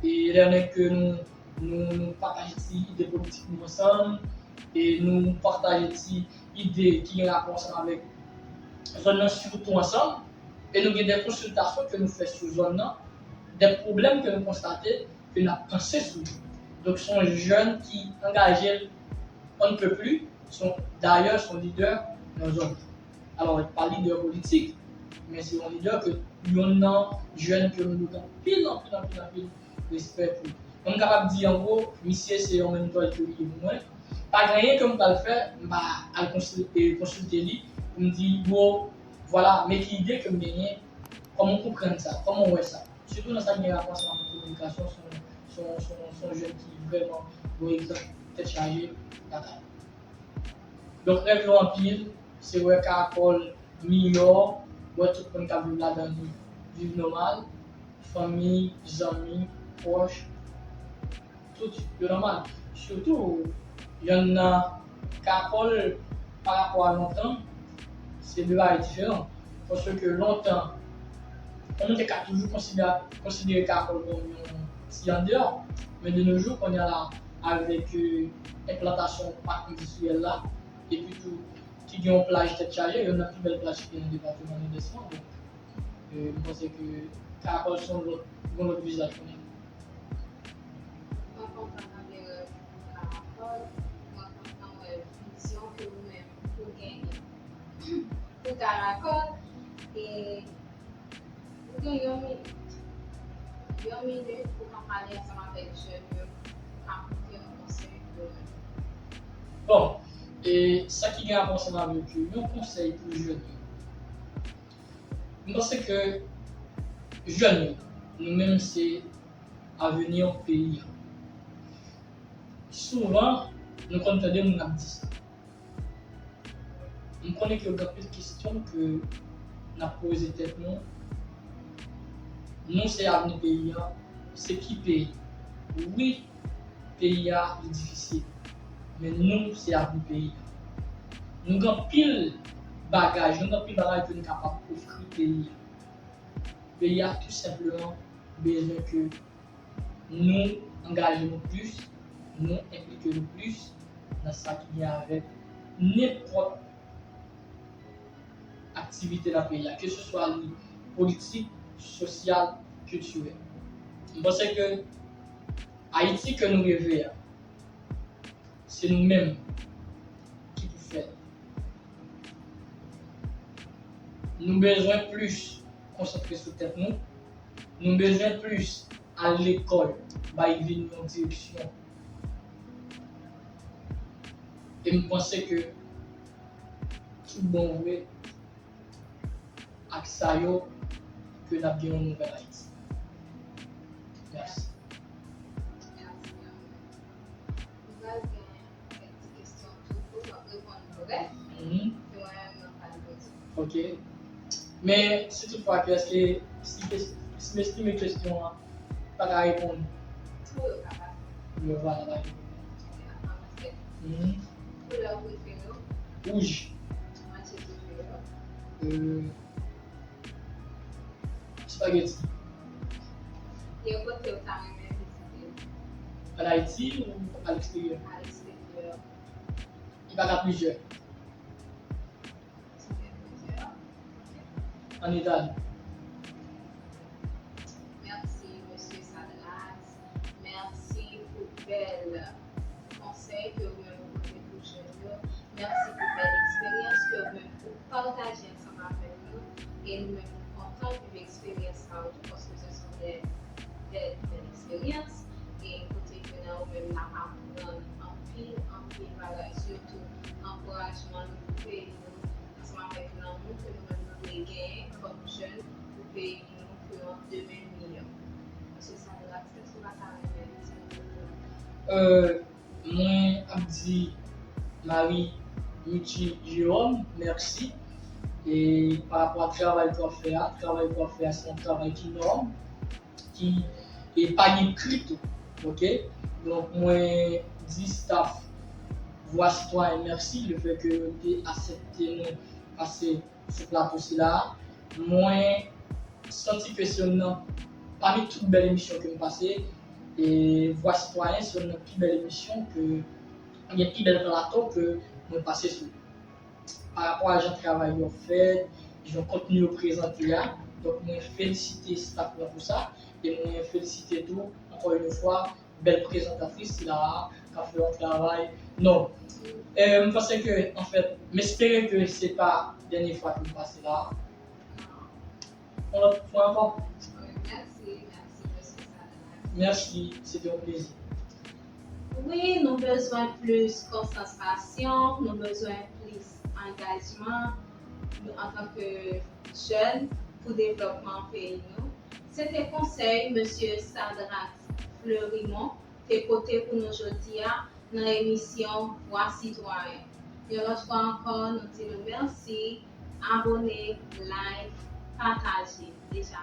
e lè nèg ke nou, nou, nou pataje ti ide politik nou ansanm, e nou pataje ti ide ki gen rapò ansanm avèk zòn nan sitou ansanm, e nou gen de konsiltasyon ke nou fè sou zòn nan, de pwoblèm ke nou konstate, ke n ap panse sou li. Donk, se yon jèn ki angaje l on ne peut plus, se yon, dayè, se yon lidè nan zòn nan. Alò, pa lidè politik, men se yon lidè ke youn nan jèn ke m gen anpil, anpil, anpil, anpil respè pou li. Mwen, m kapab di, an gwo, misye se yon mentor ke li ye pou mwen. Pa gen anyen ke m pral fè, m pa al konsil-, e, konsilte li, pou m di, bro, vwala, men ki ide ke m genyen, kòman w konprann sa, kòman w wè sa. Sitou nan sa ki gen rapò ansanm avèk kominikasyon, se yon, se yon, se yon, se yon jèn ki vrèman yon egzanp tèt chaje lakay. Donk, rèv yo anpil, se wè Karakòl miyò, wè tout moun k ap viv ladan li viv nòmal, fanmi, zanmi, pwòch, tout yo nòmal. Sitou, yonn nan Karakòl pa rapò a lontan, se de bagay diferan. Paske lontan, moun te ka toujou konsidere, konsidere Karakòl kòm yon ti andeyò. Men de nos jours, kounye a la, avèk, euh, enplantasyon pak endistriyèl la, epi tou, ki gen yon plaj tèt chaje, youn nan pi bèl plaj ki gen nan depatman Nòdès lan. Donk, euh, m panse ke Karakòl se yon lòt, yon lòt vizaj kounye a. Mwen kontan tande rèv Karakòl, mwen kontan wè vizyon ke ou menm ou genyen pou Karakòl, e ou gen yon minit. Yon minit pou w ka pale ansanm avèk jèn yo, pou w ka pote yon konsèy pou yo menm. Bon, e sa ki gen rapò ansanm avèk yo, yon konsèy pou jèn yo. M panse ke jèn yo, nou menm se avenir peyi a. Souvan, nou konn tande moun ap di sa. M konnen ke gen anpil kesyon ke n ap poze tèt nou. Nou se avni peyi a, se ki peyi? Wi, peyi a li difisil, men nou se avni peyi a. Nou gen anpil bagaj, nou gen anpil bagay ke nou kapab ofri peyi a. Peyi a tou senpleman bezwen ke nou angaje nou plis, nou enplike nou plis nan sa ki gen avèk nenpòt aktivite nan peyi a, keseswa li politik, sosyal, kiltirèl. M panse ke Ayiti ke nou reve a, se nou menm ki pou fè l. Nou bezwen plis konsantre sou tèt nou. Nou bezwen plis al lekòl, bay vi n yon direksyon. E m panse ke tout bon vre, ak sa yo, ke n ap gen yon nouvèl Ayiti. Mèsi. Mèsi anpil. Nou pral gen kèk ti kesyon tou pou nou reponn brèf, mhm, ke mwen menm mwen pral poze. Ok. Men si toutfwa ke èske si, si m estime kesyon an pa ka reponn. Wi, yo kapab. Yo, vwala, pa gen pwoblèm. Ok, ann avanse. Mhm. Koulè w prefere w? Wouj. Manje prefere w? Euh, espageti. Gen kote w ta renmen vizite? Ann Ayiti ou aleksteryè? Aleksteryè. Li pa ka plizyè. Ann Itali. Mèsi, mesye Sadras. Mèsi pou bèl konsèy ke ou menm ou pote pou jèn yo. Mèsi pou bèl eksperyans ke ou menm ou pataje ansanm avèk nou. E nou menm nou kontan viv eksperyans sa yo tou, paske se son de bèl, bèl eksperyans. E kote ke nan ou menm n ap aprann anpil, anpil bagay, sitou ankourajman nou pou peyi nou. Ansanm avèk lanmou ke nou menm nou dwe genyen kòm jèn pou peyi nou, pou yon demen miyò. Mesye Sadrak, èske w pa ta renmen di yon mo? Euh, mwen ap di Marie Muti Jérôme mèsi. E pa rapò a travay ke w ap fè a, travay ke w ap fè a, se yon travay ki nòb, ki, e pa gen kri tou, ok? Donk, mwen di staff Vwa Sitwayen mèsi, lefètke yo te aksepte nou pase sou plato sila a. Mwen santi ke se youn nan, pami tout bèl emisyon ke m pase, e Vwa Sitwayen se youn nan pi bèl emisyon ke, oubyen pi bèl plato ke mwen pase sou li. Pa rapò a jan travay yo fèt, jan kontni yo prezante a. Donk, mwen felisite staff lan pou sa. E mwen felisite tou, ankò yon fwa, bèl prezantatris sila a, k ap fè yon travay nòb. E, m panse ke, anfèt, m espere ke se pa dènye fwa ke m pase la a. Yon lòt fwa ankò. Mèsi, mèsi, mesye Sadrak. Mèsi, se te yon plezi. Wi, nou bezwen plis konsantrasyon, nou bezwen plis angajman, nou, antanke jèn, pou devlòpman peyi nou. Se te konsèy mesye Sadrak Fleurimond te pote pou nou jodi a nan emisyon Vwa Sitwayen. Yon lòt fwa ankò, nou di nou mèsi. Abone, like, pataje. Deja,